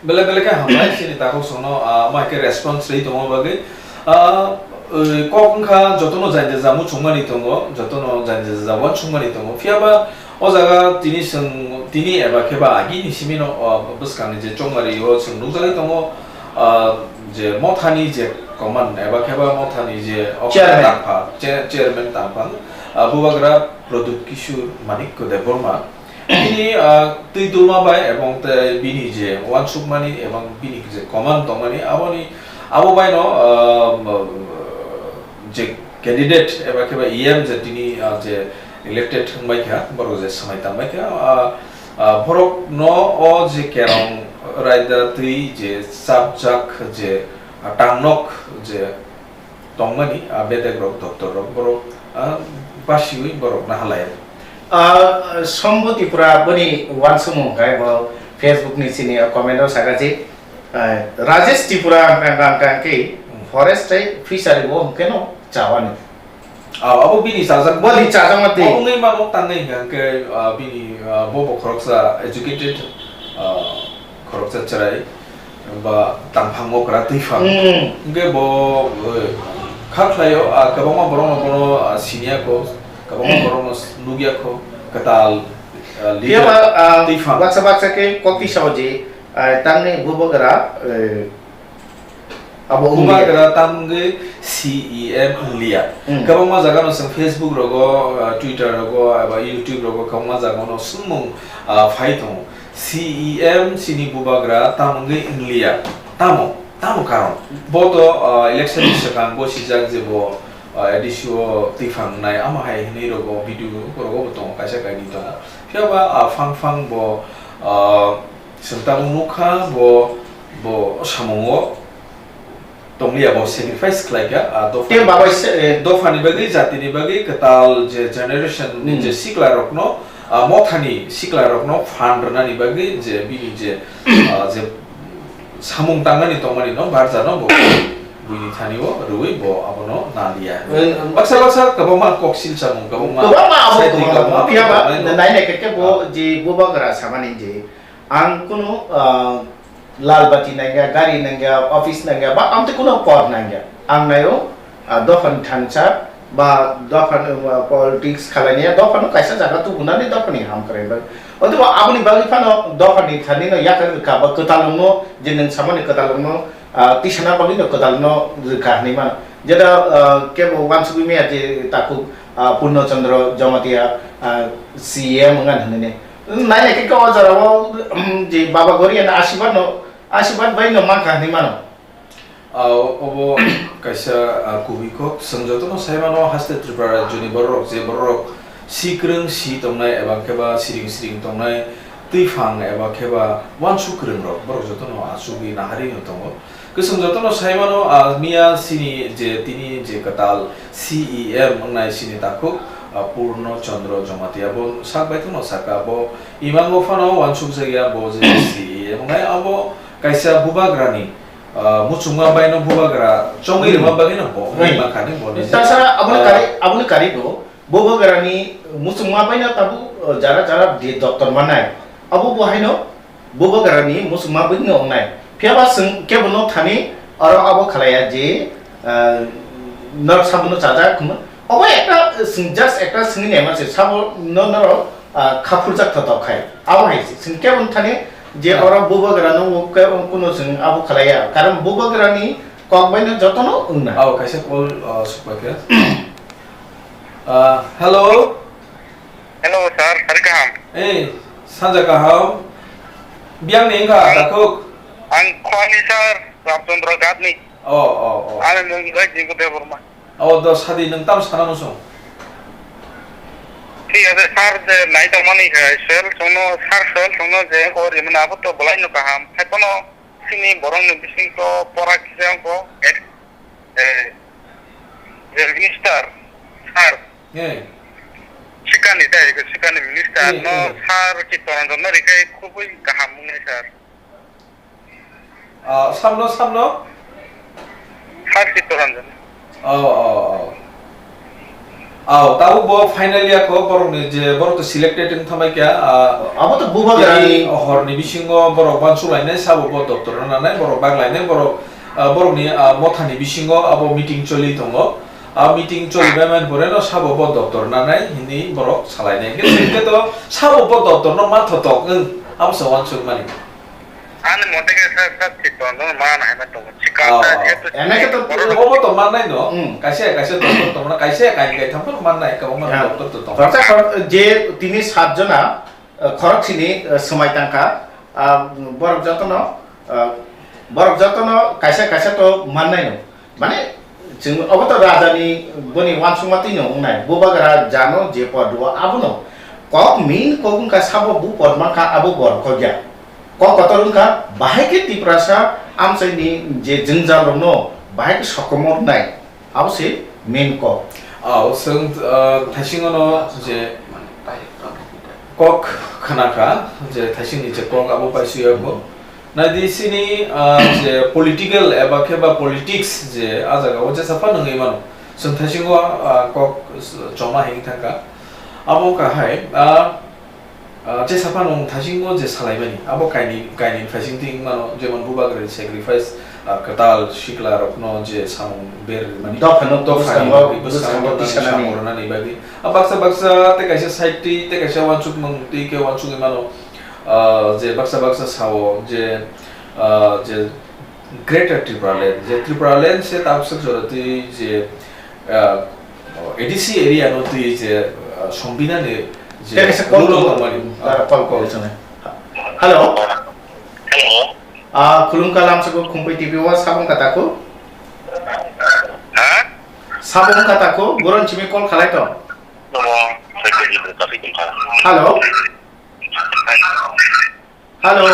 Belai belai khe hambai, chini takhuk songno, ah, ma khe response rwi tongma bagwi. Ah, eh, kok wngkha jotono jaini jaja muchungmani tongo, jotono jaini jaja uansukmani tongo. Phiya ba o jaga tini chwng, tini eba khe ba agini simino, ah, bwskangni je chongmari o chwng nukjagwi tongo, ah, je mothani je command eba khe ba mothani je o Chairman. Tangpha, che-, chairman tangpha, ah, Bubagra Pradyut Kishore Manikya Debbarma. Bini, ah, twi dulma bai ebong tei bini je uansukmani ebong bini je command tongmani aboni, abo baino, ah, je candidate eba khe ba E M je tini, ah, je elected wngbai kha, borok je swmai tangbai kha, ah, ah, borokno o je kerong raida twi je chapjak je, ah, tangnok je tongmani, ah, bedek rok, doctor rok, borok, ah, basiwi borok nahalai. Ah, Sombo Tripura boni uansukmung khe bo Facebook ni sini comment o saka je, ah, Rajesh Tripura ang, ang, ang, ang khe Hmm. Forest tei Fishery bo hwnkhe no chawani. Ah, abo bini chajak. Boni chajak mati. Abo wngwi mano tangnai hwnkhe, ah, bini, ah, bo bo khoroksa educated, ah, khoroksa chwrai ba tangphang okra twiphang. Hmm. Hwnkhe bo, eh, kha khlaio, ah, kwbangma borokno bono, ah, siniya kho, kwbangma borokno nukya kho, kwtal, ah, leader Phiya ba, ah, twiphang. Baksa baksa khe kok tisa o je, ah, tangni bubagra, eh, abo wngya. Bubagra tamo wngwi C E M wngliya. Hmm. Kwbangma jagano chwng Facebook rogo, ah, Twitter rogo, eba YouTube rogo kwbangma jagano swngmung, ah, phai tongo. C E M chini bubagra tamo wngwi wngliya? Tamo, tamo karon? Bo to, ah, election ni swkang bo sijak je bo, ah, A D C o twiphang nai, ama hai hinwi rogo video rogo bo tongo, kaisa kainwi tongo. Phiya ba, ah, phang phang bo, Ah, chwng tabuk nukha bo, bo samungo tongliya, bo sacrifice khlaikha, ah, dopha Tei ni babai se, eh, dopha ni bagwi, jati ni bagwi, kwtal je generation ni Hmm. je sikla rokno, ah, mothani sikla rokno phan rwnani bagwi je bini je, ah, je samung tangnani tongmani no barjano bo buini thani o rwui bo abono naliya. Eh, baksa baksa kwbangma koksil samung, kwbangma kwbangma abo saitwi kwbangma kwbangma phiya ba, kwbangma nai nai khe bo Ah. je bubagra samani je ang kunu, ah, lal bati nangya, gari nangya, office nangya, ba amte kunu pod nangya. Ang nayo, ah, dophani thansa, ba dophani, ah, politics khalaiya, dophano kaisa jaga tubunani dophani ham kwrwi bai. Otoba aboni bagwi phano dophani thani no yakar ka ba kwtalungno, je nwng samani kwtalungno, ah, tisana bagwi no kwtalno rwkha hinwi mano. Jeda, ah, kebo wansugwi maya je takhuk, ah, Purno Chandra Jamatia, ah, C E M wngkha hinwi ne. Nai nai khe o jora o, um, je Baba Gorian asibad no, asibad bai no mankha hinwi mano. Ah, obo kaisa, ah, kubui kok. Chwng jotono sai mano, haste Tripura rajyoni bororok je bororok si kwrwng si tongnai, eba khe ba siring siring tongnai, twiphang eba khe ba uansuk kwrwng rok, borok jotono achugwi naharwi no tongo. Kwchwng jotono sai mano, ah, miya chini je tini je kwtal C E M wngnai chini takhuk, ah, Purno Chandra Jamatia bo sak baithangno sakha, bo imango phano uansuk jakya bo je C E M wngnai, abo kaisa bubagrani, ah, muchungma baino bubagra chongwi Hmm. rwma bagwino bo Hmm. wngwi mankha ni bo ni je, Tasara aboni ah, kari, aboni kari bo, bubagrani muchungma baino tabuk, ah, jara jara di doktor manai. Abo bo haino bubagrani muchungma bwino wngnai. Phiya ba chwng kebo no thani oro abo khlaiya je, ah, norok sabono chajak hwnwi. Obo ekta chwng just ekta swngwi naima se sabo no norok, ah, kha phurjak thotok khai. Abo hai se chwng kebo no thani je Ah. oro bubagrano wo ke-, kuno chwng abo khlaiya. Karon bubagrani kok bai no jotono wngna. Abo kaisa call, ah, sukpakha. Ah, hello. Hello, sir. Sari kaham? Eh, sanja kaham. Biang ni wngkha, Ang, takhuk? Ang Khwani, sir. Ramchandra Ghat ni. Oh, oh, oh. Ani mung bai Jinku Debbarma. Oh, do sadi nwng tam sana muchung. Thik ase, sir, je nai tongmani khe, sir, chwngno, sir, sir, chwngno je ko rimani abo to belai no kaham. Haiphano chini borokni bisingo pora kisa ko, eh, eh, je minister, sir. Eh. Sikani dai, sikani minister Eh, no eh. Sir Chittaranjan no rikai khubui kaham wngnai, sir. Ah, samno, samno? Sir Chittaranjan. Oh, oh, oh. Oh, tabuk bo final ya ko, borok ni je, borok to selected wng thamai kya, ah, Abo to bubagra ni. Tini hor ni bisingo borok uansuk lainai, sabo bo doctor no nanai, borok bak lainai, borok, ah, borok ni, ah, motha ni bisingo abo meeting choli tongo. A meeting choli bai man pore no sabo bo doctor nanai hini borok salai nai. Hingke to sabo bo doctor no ma thotok wng, abo se uansuk mani. Ani mote khe sa, sa Chittaranjan no ma nai ma tongo. Chikon Oh, ta oh. jehetu Ene khe to borok Obo to mannai no. Hmm. Kaisa, kaisa doctor tongmani, kaisa kaini kaitham phano mannai, kwbangma Ya. Doctor to tongo. Doctor, je tini sat jona, eh, khorok sini, eh, swmai tangkha, ah, borok jotono, ah, borok jotono kaisa, kaisa to mannai no. Mane, chwng obo to raja ni boni uansukma twi no wngnai. Bubagra jano je pod o abono. Kok min kok wngkha sabo bu pod mankha abo bor kok ya. Kok kotor wngkha bahai khe Tiprasa amchaini je jwngjal rokno bahai khe sokomor nai. Abo se main kok. Ah, o chwng, ah, thaisingo no je kok khna kha, je thaising ni je kok abo paisuya kho. Naidi sini, ah, je political eba khe ba politics je a jaga o jesa phano wngwi mano. Chwng thaisingo, ah, kok choma hing thangkha. Abo kahai, ah, ah, jesa phano thaisingo je salaimani. Abo kaini, kaini thaising thing mano, jemon bubagrani sacrifice, ah, kwtal sikla rokno je samung ber mani. Dophano Dophani bwskango, bagwi, bwskango bwskango tisanani. Samung rwnani bagwi. Ah, baksa baksa tei kaisa side twi, tei kaisa uansukmung twi khe uansugwi mano. Ah, je baksa baksa sao je, ah, je Greater Tipraland, je Tipraland se tabuk jora twi je, ah, A D C area no twi je, ah, Songbidhan ni je Tei kaisa call rule tongo. Tongmani. Dara call call swngnai. Hello. Hello. Ah, khulumkha lamsoko Khumpui T V o sabung kataku. Ha? Sabung kataku, boron chimi call khalai to. Hello. Hello.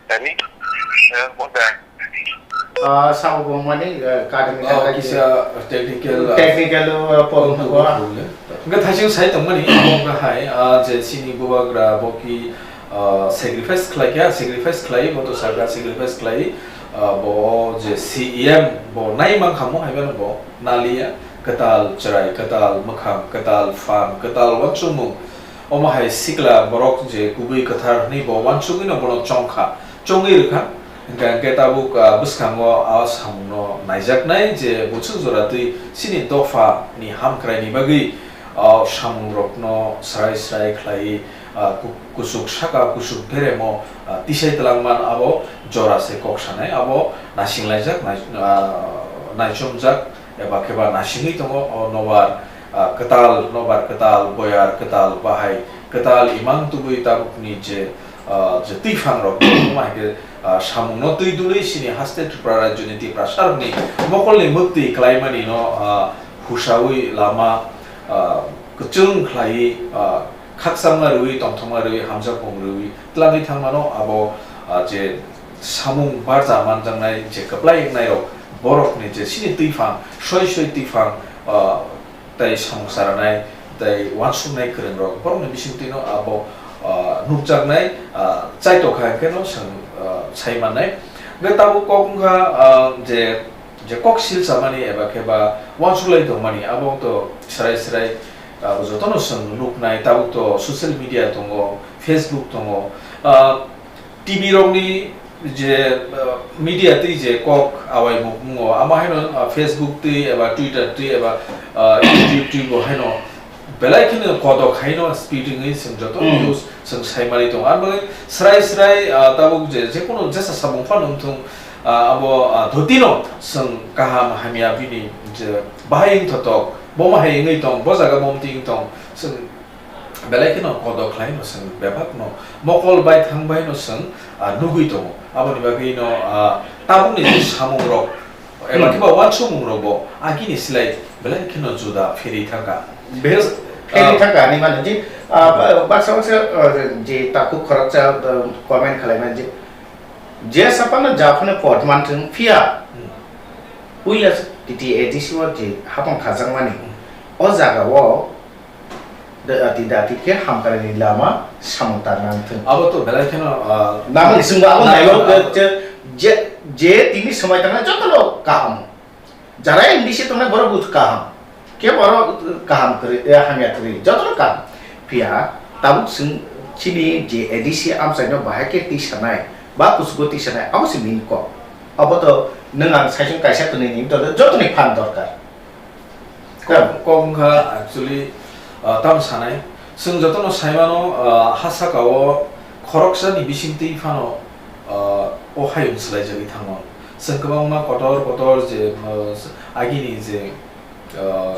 Tani? Eh, mo da. Ah, sabo bo mani, eh, kadang Oh, kadang kisa technical, ah, technical, uh, problem tongkha. Problem. Hingke thaising sai tongmani, abo wngkha hai, ah, je chini bubagra bo ki, ah, sacrifice khlai kha, sacrifice khlai, bo to sakha sacrifice khlai, ah, bo je C E M bo nai mankha mo hai mano bo naliya, kwtal chwrai, kwtal mwkhang, kwtal phan, kwtal uansukmung. Omo hai sikla borok je kubui kwthar hwnwi bo uansugwino bono chongkha, chongwi rwkha. Hwnkhe, hwnkhe tabuk, ah, bwskango a samungno naijaknai je buchuk jora twi chini dopha ni hamkrai ni bagwi, ah, samungrokno srai srai khlaiwi, ah, ku-, kuchuk saka, kuchuk beremo, ah, tisai twlangman abo jora se kok sanai, abo naisinglaijak, nai-, ah, naichomjak. Eba khe ba naisingwi tongo o nobar, ah, kwtal, nobar kwtal, boyar kwtal, bahai kwtal, imang tubui tabukni je, ah, je twiphang rok, omo hai khe, ah, samungno twi dului sini haste Tripura rajyoni Tiprasarokni mokolni mwktwi kwlaimani no, ah, husaui lama, ah, kwchwng khlaiwi, ah, khakchangma rwui, tongthokma rwui, hamjakmung rwui twlangwi thangmano abo, ah, je samung barja manjaknai je kwplai wngnairok, borokni je chini twiphang, soi soi twiphang, ah, tei samung charanai, tei uansuknai kwrwngrok, borokni bisingtwino abo, ah, nukjaknai, ah, chaitokha hwnkhe no chwng, ah, sai mannai. Hwnkhe tabuk kok wngkha, ah, je, je kok sil chamani eba khe ba uansuklai tongmani, abo to srai srai, ah, jotono chwng nuknai, tabuk to social media tongo, Facebook tongo, ah, T V rokni je, ah, media twi je kok awai mukmungo, amo haino, ah, Facebook twi eba Twitter twi eba, ah, YouTube twi bo haino belai kheno kodok haino speed wngwi chwng joto Hmm. news chwng sai manwi tongo. Aro bagwi srai srai, ah, tabuk je, je kono jesa samung phano wngthung, ah, abo, ah, dhotino chwng kaham hamya bini je bahai wngthotok, bo ma hai wngwi tong, bo jaga bo mtwi wng tong, chwng belai kheno kodok khlaino chwng bebakno mokol bai thang baino chwng, ah, nugwi tongo. Aboni bagwino, ah, tabukni je samungrok eba Hmm. khe ba uansukmungrokbo agini slai belai kheno juda pherwi thangkha. Bes, Bes, pherwi ah, thangkha hinwi mano je, ah, ba-, baksa baksa, ah, je takhuk khoroksa, ah, comment khlaimani je, je saphano japhano pot manthung phiya, Hmm. puila T T A D C o je hapang khajakmani, Hmm. o jagao Dati dati khe hamkrai ni lama samung tangnang thung. Abo to belai kheno, ah, Namung chwngbo abo nai-, nailo ah, je, je, je tini swmai tangnai jotono kaham. Jara M D C tongnai borok bo kaham. Khe borok kaham kwrwi, eh, hamya kwrwi, jotono kaham. Phiya tabuk chwng chini je A D C amchaino bahai khe twi sanai, ba kuchugo twi sanai, abo se main kok. Abo to nwng ang saichung kaisa kwnwi ni joto, jotoni phan dorkar. Kok, kok wngkha actually, ah, tamo sanai. Chwng jotono saimano, ah, ha saka o khoroksani bisingtwi phano, ah, o hayung swlaijagwi thango. Chwng kwbangma kotor kotor je, ah, agini je, ah,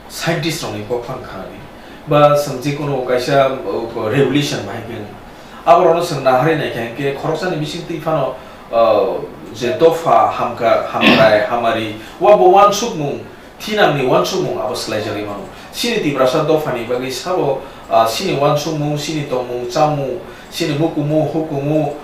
scientist rokni kok phano khanani. Ba chwng jekunu kaisa, ah, revolution bahai khe aborokno chwng naharwi naikha hinkhe khoroksani bisingtwi phano, ah, je dopha hamkra-, hamkrai, hamari, wa bo uansukmung, thinangni uansukmung abo swlaijagwi mano. Chini Tiprasa dophani bagwi sabo, ah, chini uansukmung, chini tongmung, chamung, chini mukumu, hukumu,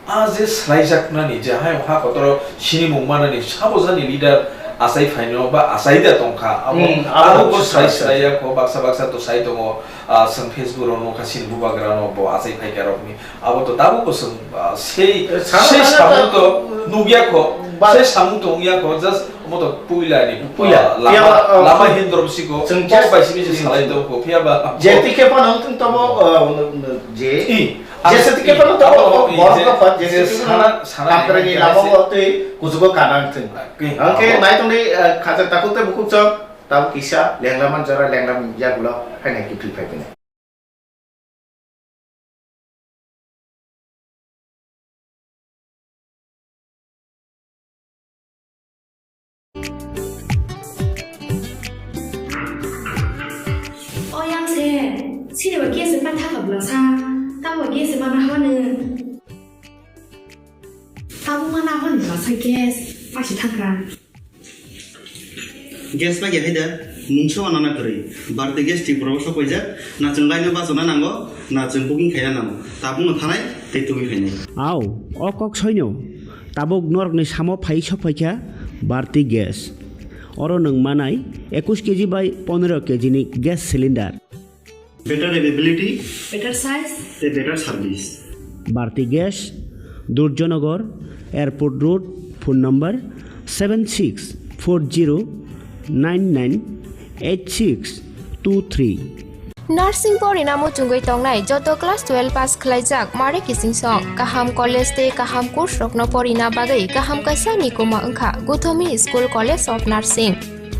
ah, je swlaijaknani je hayung ha kotoro sinimung manani sabo jani leader achai phaino ba achai da tongkha. Abo, Hmm, abo abo bo bo swlai swlai swlai ya kho, baksa baksa to sai tongo, ah, chwng Facebook rok nukha chini bubagra no bo achai phaikha rokni. Abo to tabuk bo chwng, ah, sei, Eh, sana sei sana samung ta-, to nukya kho, ba- sei samung to wngya kho, just omo to puila ni, Puila. ah, lama, Phiya, ah, lama chwng hindrop siko, chwng kok just bai simi se salai tong kho, phiya ba. Je tike phano wng tong tamo, ah, je, I, je se tike phano tamo, abo, i, borok je, no phat, je je se tike sana, phano sana hamkrai ni ni lama khe bo tei kuchugo kanang thung. Ki, Hwnkhe abo. Nai tongdi, ah, khajak takhuk tei bukhuk chwng, tabuk kisa lenglaman jora lenglam yagulo haino kiphil phai bini. O yang se, sini ba gas pa thaka bla sa, ta ba gas ma na hwa ne. Ta bu ma na hwa ne bla sa gas, pa si thaka. Gas bai ya haida, mungsa wana na kwrwi. Bharti gas Tripura o sok paijak, na chwng laino bachana nango, Na chwng booking khaina nango, tabukno thanai tei tubui phainai. Au, o kok soino. Tabuk norokni samo phai sok phaikha Bharti Gas. Oro nwng manai ekush K G bai pondro K G ni gas cylinder. Better availability, better size, tei better service. Bharti Gas, Durjonogor, Airport Road, phone number seven six four zero nine nine eight six two three. Nursing porina muchungwi tongnai joto class twelve pass khlaijak mare kiching song, kaham college tei kaham course rokno porina bagwi kaham kaisa ni kuma wngkha Gothomi School College of Nursing.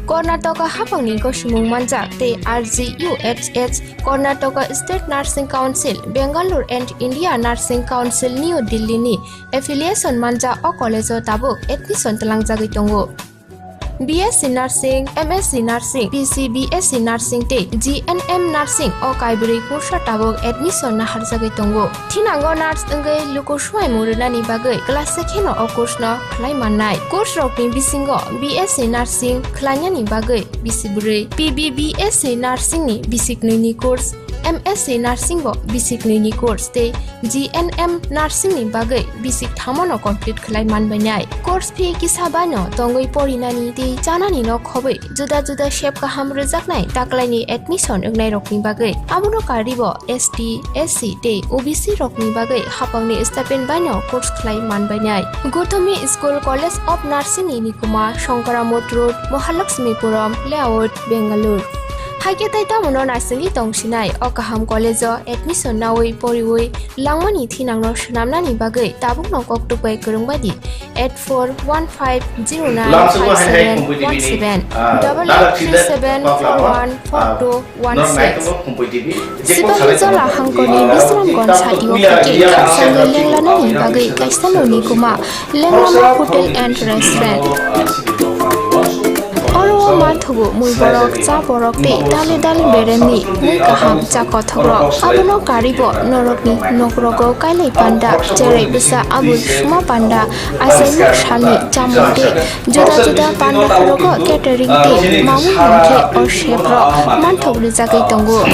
Karnataka haphangni gosimung manjak tei R G U H H, Karnataka State Nursing Council, Bangalore and India Nursing Council, New Delhi ni affiliation manjak o college o tabuk admission twlangjagwi tongo. B S C Nursing, M S C Nursing, P C B S C Nursing tei G N M Nursing o kaibrwi kursa tabuk admission naharjagwi tongo. Thinango nurse wngwi luku swmaimung rwnani bagwi class se kheno o course no khlai mannai. Course rokni bisingo B S C Nursing khlainani bagwi bisi bwrwi, P B B S C Nursing ni bisi knwi ni course, M S C Nursing bo bisi knwi ni course tei G N M Nursing ni bagwi bisi thamo no complete khlai manbainai. Course fee kisa bai no tongwi porinani tei chanani no khobwi juda juda sep kaham rwjaknai taklaini admission wngnairokni bagwi. Abono karwibo S T, S C tei O B C rokni bagwi haphangni stipend baino course khlai manbainai. Gothomi School College of Nursing ni nikuma Shankaramot Road, Mahalakshmipuram Layout, Bangalore. Haikhe tei tamono naisingwi tongsinai o kaham college o admission nawi poriwi langmani thinangno swnamnani bagwi tabukno kok tukbai kwrwngbaidi eight four one five zero nine five seven one seven, double eight three seven four one four two one six. Sibahi Jala hangkoni Bisramganj satio khe khakchangni lenglanani bagwi kaisa noni kuma Lenglama Hotel and Restaurant. Oro o manthogo mui borok, cha borok tei dale dal beremni mui kaham cha kothokrok. Abono karibo norokni nokrogo kailai panda, cherai bwsa abul suma panda, achaimuk salni chamung tei juda juda panda rogo catering tei mamung mungkhe o seprok manthok rijagwi tongo.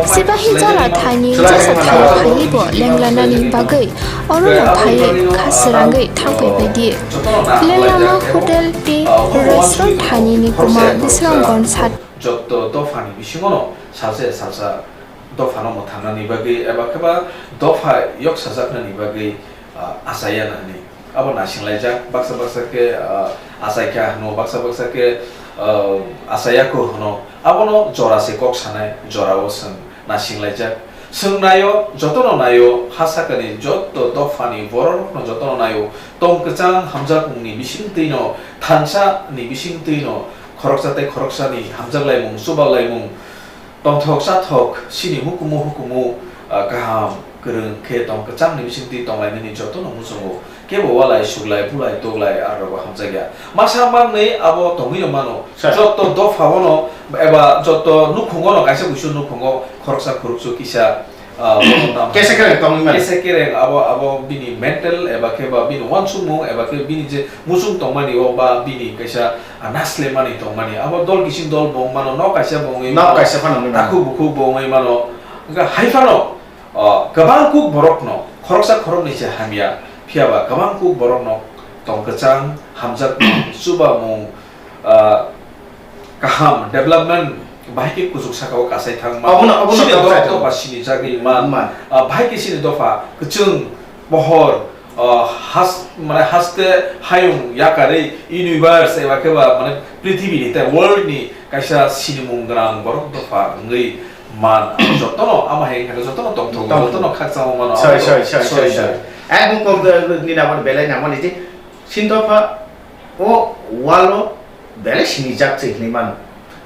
Sibahi Jala thaini jesa thaio phaiwi bo lenglanani bagwi orono phaiwi kha srangwi thangpai baidi. Lenglama Hotel tei Restaurant thaini ni kuma Bisramganj sat. Jotto dophani bisingono salsa salsa dophano mwthangnani bagwi eba kheba dopha yoksajaknani bagwi, ah, achaiya nani. Abo naisinglaijak, baksa baksa khe, ah, achaikha hwno, baksa baksa khe, ah, achaiyakho hwno. Abono jora se kok sanai, jorao chwng naisinglaijak. Chwng naio, jotono naio, ha sakani jotto dophani bororokno jotono naio. Tong kwchang hamjakmungni bisingtwino, thansani bisingtwino, khoroksa tei khoroksani hamjaklaimung, chubalaimung, tongthok chathok, chini hukumu hukumu, ah, kaham kwrwng khe tong kwchangni bisingtwi tonglainani jotono muchungo. Kebo walai, suklai, bulai, toklai, aro bo hamjakya. Masa manwi abo tongwino mano. Sir. Jotto dopha bono, eba jotto nukhungono, kaisa kuisu nukhungo, khoroksa khoroksu kisa, ah, bono tam. Kesa kereng tongwi mano. Kesa kereng abo, abo bini mental, eba khe ba bini uansukmung, eba khe bini je muchung tongmani o ba bini kaisa, ah, nasle mani tongmani. Abo dol kising dol bo wng mano, nok kaisa bo wngwi mano. Nok kaisa phano wngwi mano. Takhuk bukhuk bo wngwi mano. Wngkha hai phano, O, kwbang kuk borokno, khoroksa khoroknwi se hamya, phiyaba kwbang kuk borokno tong kwchang, hamjakmung, chubamung, ah, kaham, development, bahai khe kuchuk saka-o kasai thang man. Obono, obono chini kok dopha sai to tongo. Ba sini jagwi man. Man. Ah, bahai khe chini dopha kwchwng, pohor, ah, has-, mane haste hayung yakarwi universe eba khe ba mane prithibini tei world ni kaisa sinimung gwnang borok dopha wngwi man, jotono ama hai wngkha jotono tongthok, tongthok. Jotono khakchangma mano. Soi, soi, soi, soi, soi, soi, soi. Ang kok, eh, nini abo belai nangmani je, sini dopha o walo belai sinijak se hinwi mano.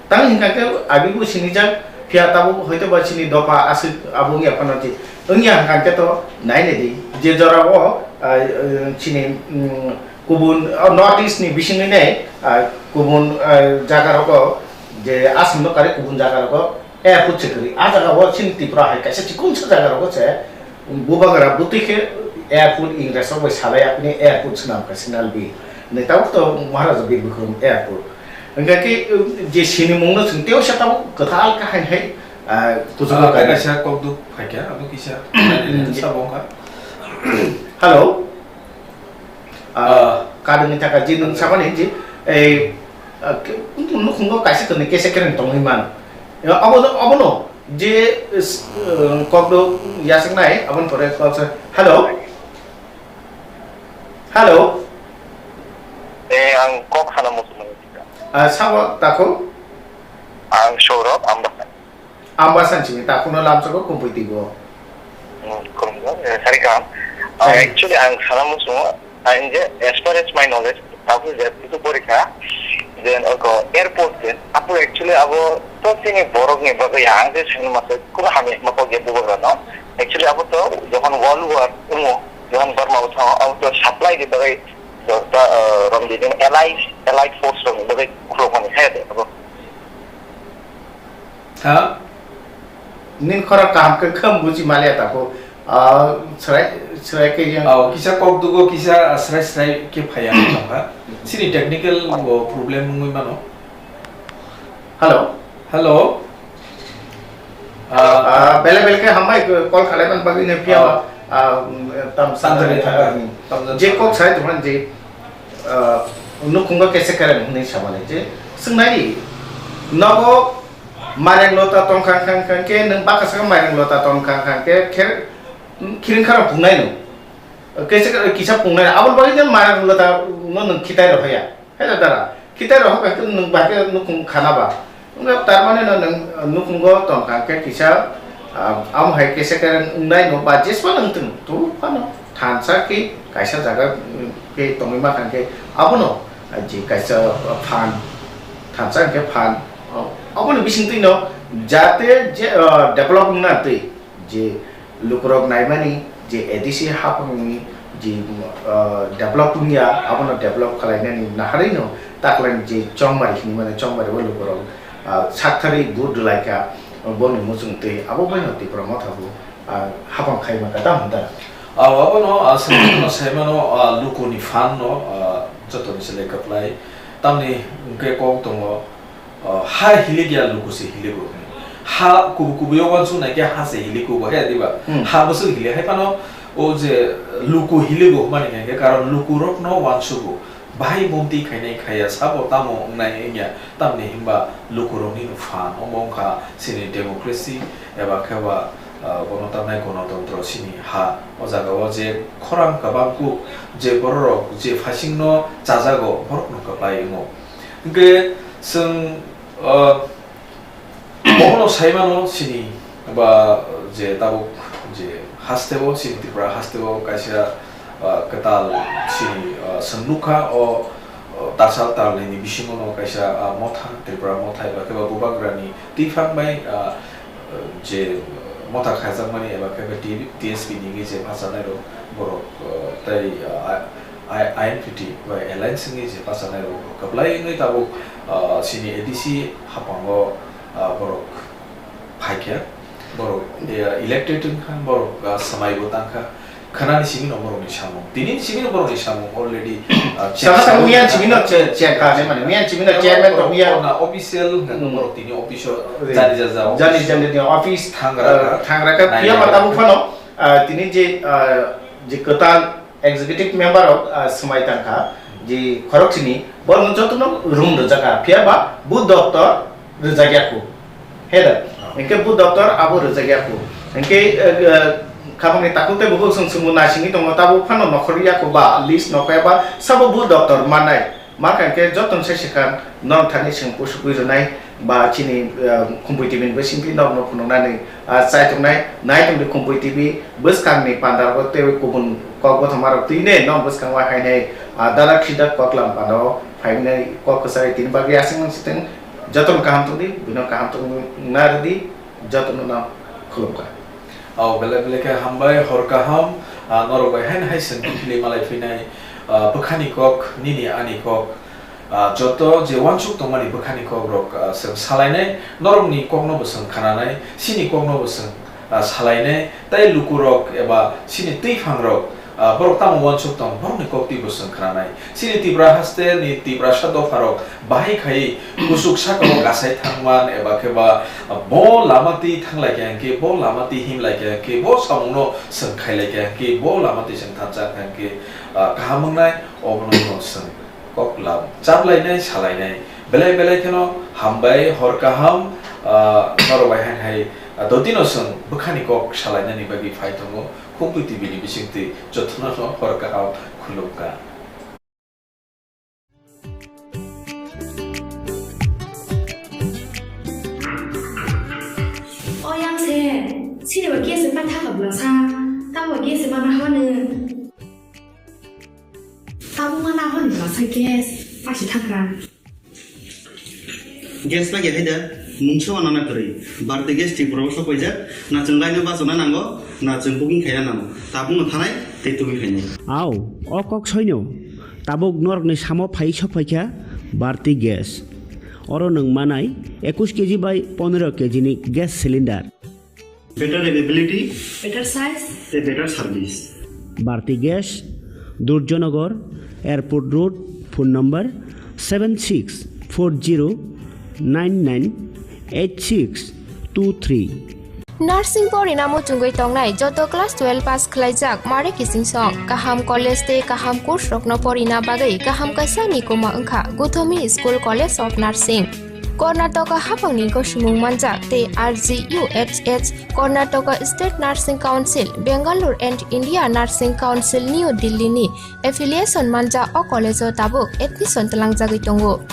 Tang hinkha khe abibo sinijak, phiya tabuk hoito ba sini dopha aswk abo wngya phano je. Wngya hinkha khe to nai nai di, je jora o, ah, eh, sini, mm, kubun, oh, North East ni bisingni nai, ah, kubun, ah, jaga rogo je Assam no kari kubun jaga rogo airport se kwrwi. A jaga o chini Tripura hai kaisa chikonsa jaga rogo se bubagra bwtwi khe airport Ingres rok bai salai apini airport swnam kha Signal B. Nai tabuk to Maharaja Bir Bikram airport. Hingkha khe, uh, je sinimung no chwng tei osa tabuk kwtal kaham hai Ah, kuchugo Ah, kaisa. Kaisa kokduk phaikha, abo kisa Hmm. sabo wngkha. Hello. Ah, Ah. Kadungni thaka ji nung samani ji, eh, ah, ke-, nukhungo kaisa kwnwi kese kereng tongwi man. Ya, abo no, abo no, je, s-, eh, kokduk yasaknai, aboni pore kok sa-, hello? Hello? Eh, ang kok sana muchung mani. Ah, sabo tako? Ang Saurabh, ang Ambasa simi takhukno lamsoko kumpui twibo. Hmm, khulumkha, eh, sari kaham. Ah, Hai. Actually, ang sana muchungo, ang je, as per as my knowledge, tabuk je, itu porikha, then oko airport din, apo actually abo to chini borok ni bagwi ang je sini masa, kuno hamya ma kok je bubagra no. Actually, abo to jokhon World War wngo, jokhon Burma o thango, abo to supply ni bagwi, to ta, eh, romdi din allied, allied force rok ni bagwi khulukmani hai de abo. Ha? Nin khorok kaham khe kham buji maliya tako. Ah, srai, srai khe yang. Oh, kisa kok dugo, kisa, ah, srai srai khe phaya tongkha. Sini technical bo problem wngwi mano. Hello. Hello. Ah, Ah, bele bele khe hambai call khalaiman bagwi ne phiya. Ah. Ah, mm, tam Sanjani sanjani thaka. Thaka. Tam je sanjani. Kok sai tongmani je, ah, nukhungo kese kereng hwnwi samani je swngnai nogo Mairang lota tong khang khang khang khe nwng baka saka mairang lota tong khang khang khe kher, khiring khara pungnai no. Kisa, kisa pungnai. Aboni bagwi nwng mairang lota no nwng khitai rw ya. Hai da dara. Khitai rw kha khe nwng bahai khe nukhung khana ba. Wngkha tar mane no nwng nukhungo tong khang khe kisa, ah, amo hai kisa khe wngnai no ba jesma nwng tong tu phano thansa khe kaisa jaga, mm, khe tongwi ma khang khe abono, ah, je kaisa, ah, phan. Thansa hwnkhe phan, o, aboni bisingtwi no jate je, o, develop wngna twi je lukurok naimani je A D C haphangni je, o, develop wngya, abono develop khlainani naharwi no taklani je chongmari hinwi mano, chongmari o lukurok, a, sakthari vote rwlaikha, boni muchungtwi abo baino Tipra Motha bo, a, haphang khaima kha tamo da? Abo, abono, a, saimano, a, lukuni phan no, a, jotoni se lekha khlai, tamni hwnkhe kok tongo, O, ha hilikya luku se hiligo. Ha kubu kubu yo wansuk nai khe ha se hiliko bo, he diba? Hmm. Ha bwswk hili hai phano o je luku hiligo hwnmani khe, karon luku rok no wansugo. Bahai monti khainai khaiya sabo tamo wngnai wngya, tamni hinba luku rok ni phan omo wngkha chini democracy eba khe ba, ah, bono tamnai gonotontro chini ha. O jaga o je khorang kwbang kuk je borok rok je phaising no chajago borok no kwplai wngo. Hwnkhe chwng, ah, Bono sai mano chini ba je tabuk je hasteo, chini Tripura hasteo kaisa, ah, kwtal chini, ah, chwng nukha o, o talsal talnwi ni bisingo no kaisa, ah, motha, Tripura motha eba khe ba bubagrani twiphang bai, ah, je motha khaijakmani eba khe ba T-, T S P ni je bhasanairok borok, ah, tei, ah, I-, I N P T bai alliance wngwi je bhasanairok kwplai wngwi tabuk, ah, chini A D C haphango, ah, borok phaikha, borok, eh, elected wngkha, borok, ah, swmaibo tangkha, khwnani simi no borokni samung, tini simi no borokni samung already, ah, Saka check tamo miyan simi no che-, check kha, mane miyan simi no chairman tong ya. Ona official hwnkha Hmm. borok tini office o Re. jani jajao Jani office jani ni office, thangra ah, kha. Thangra kha, Nai phiya nai ba kha. Tabuk phano, ah, tini je, ah, je kwtal Executive member rok, ah, swmai tangkha, je khorok sini, borokno jotono room rwjakha, phiya ba bu doctor rwjakya khu. He da? Ah. Hinkhe bu doctor abo rwjakya khu. Hinkhe, eh, eh, khamangni takhuk tei bukhuk swng swngbo naisingwi tongo, tabuk phano nokhorya khu ba list nokhorya ba sabo bu doctor mannai. Ma kha khe jotono se swkang norok thani chwng pusugwi rwnai ba chini, ah, Khumpui T V ni bisingtwi norokno phunuknani, ah, chai tongnai, nai tongdi Khumpui T V bwskangni pandar bo tei kubun kok bothomarok twi ne norok bwskango hainai, ah, dara khida koklam pandao phainai kok kwchari tini bagwi aswk nang sitwng jotono kaham tongdi, buino kaham tongna rwdi, jotono no khulumkha. Oh, belai belai khe hambai, hor kaham, ah, norok bai haino hai chwng kiphilwi malai phinai, ah, bwkhani kok, nini ani kok, ah, joto je uansuk tongmani bwkhani kok rok, ah, chwng salainai, norokni kokno bo chwng khananai, chini kokno bo chwng, ah, salainai, tei lukurok eba chini twiphang rok, Ah, borok tamo uansuk tong, borokni koktwi bo chwng khnanai. Chini Tipra haste ni Tiprasa dopharok bahai khai kusuk saka o kasai thangman eba khe ba, ah, bo lama twi thanglai kha hwnkhe, bo lama twi himlai kha hwnkhe, bo samungno chwng khailai kha hwnkhe, bo lama twi chwng thansa kha hwnkhe, ah, kaham wngnai, obono chwng kok lam chaplainai, salainai. Belai belai kheno hambai, hor kaham, ah, norok bai hai hai, ah, dotino chwng bwkhani kok salainani bagwi phai tongo. Khumtwi T V ni bisingtwi jotono no hor kaham khulumkha. O yang se, sini ba gas ma thaka bwlasa, tamo gas ma na hanu. Tabuk ma na hanu bwlasa gas, pasi thakra. Gas lagi hai da, mungsa wana na kwrwi. Bharti Gas Tripura o sok paijak, na chwng line o bachana nango, na chwng booking khaina nango. Tabuk no thanai, tei tubui khainai. Au, o kok soino. Tabuk norokni samo phai sok phaikha Bharti Gas. Oro nwng manai ekush K G bai pondro K G ni gas cylinder. Better availability, better size, a better service. Bharti Gas, Durjanagar, Airport Road, phone number seven six four zero nine nine eight six two three. Nursing porina muchungwi tongnai joto class twelve pass khlaijak mare kiching song, kaham college tei kaham course rokno porina bagwi kaham kaisa nikuma wngkha Guthomi School College of Nursing. Karnataka haphangni gosimung manjak tei R G U H H, Karnataka State Nursing Council, Bangalore and India Nursing Council New Delhi ni affiliation manjak o college o tabuk admission tlangjagwi tongo.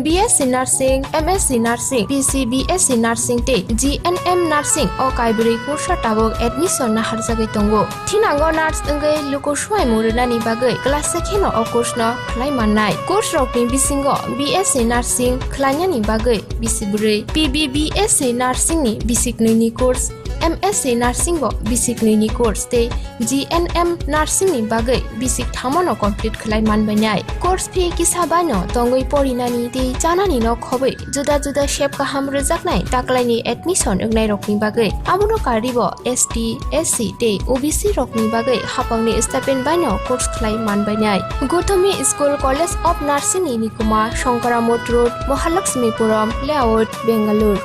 B S C Nursing, M S C Nursing, P C B S C Nursing tei G N M Nursing o kaibrwi course o tabuk admission naharjagwi tongo. Thinango nurse wngwi luku swimung rwnani bagwi class se kheno o course no khlai mannai. Course rokni bisingo B S C Nursing khlainani bagwi bisi bwrwi, P B B S C Nursing ni bisi knwi ni course, M S C Nursing bo bisi knwi ni course tei G N M Nursing ni bagwi bisi thamo no complete khlai manbainai. Course fee kisa baino tongwi porinani tei chanani no khobwi juda juda sep kaham rwjaknai taklaini admission wngnairokni bagwi. Abono karwibo S T, S C tei O B C rokni bagwi haphangni stipend baino course khlai manbainai. Guthomi School College of Nursing ni nikuma Shankaramot Road, Mahalakshmipuram Layout, Bangalore.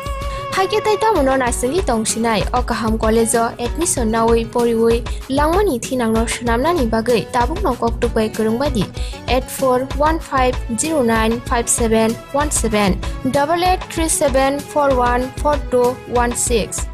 Haikhe tai tamono naisingwi tongsinai o kaham college o admission nawi poriwi langmani thinangno swnamnani bagwi tabukno koktwk bai kwrwng bai di eight four one five zero nine five seven one seven, double eight three seven four one four two one six.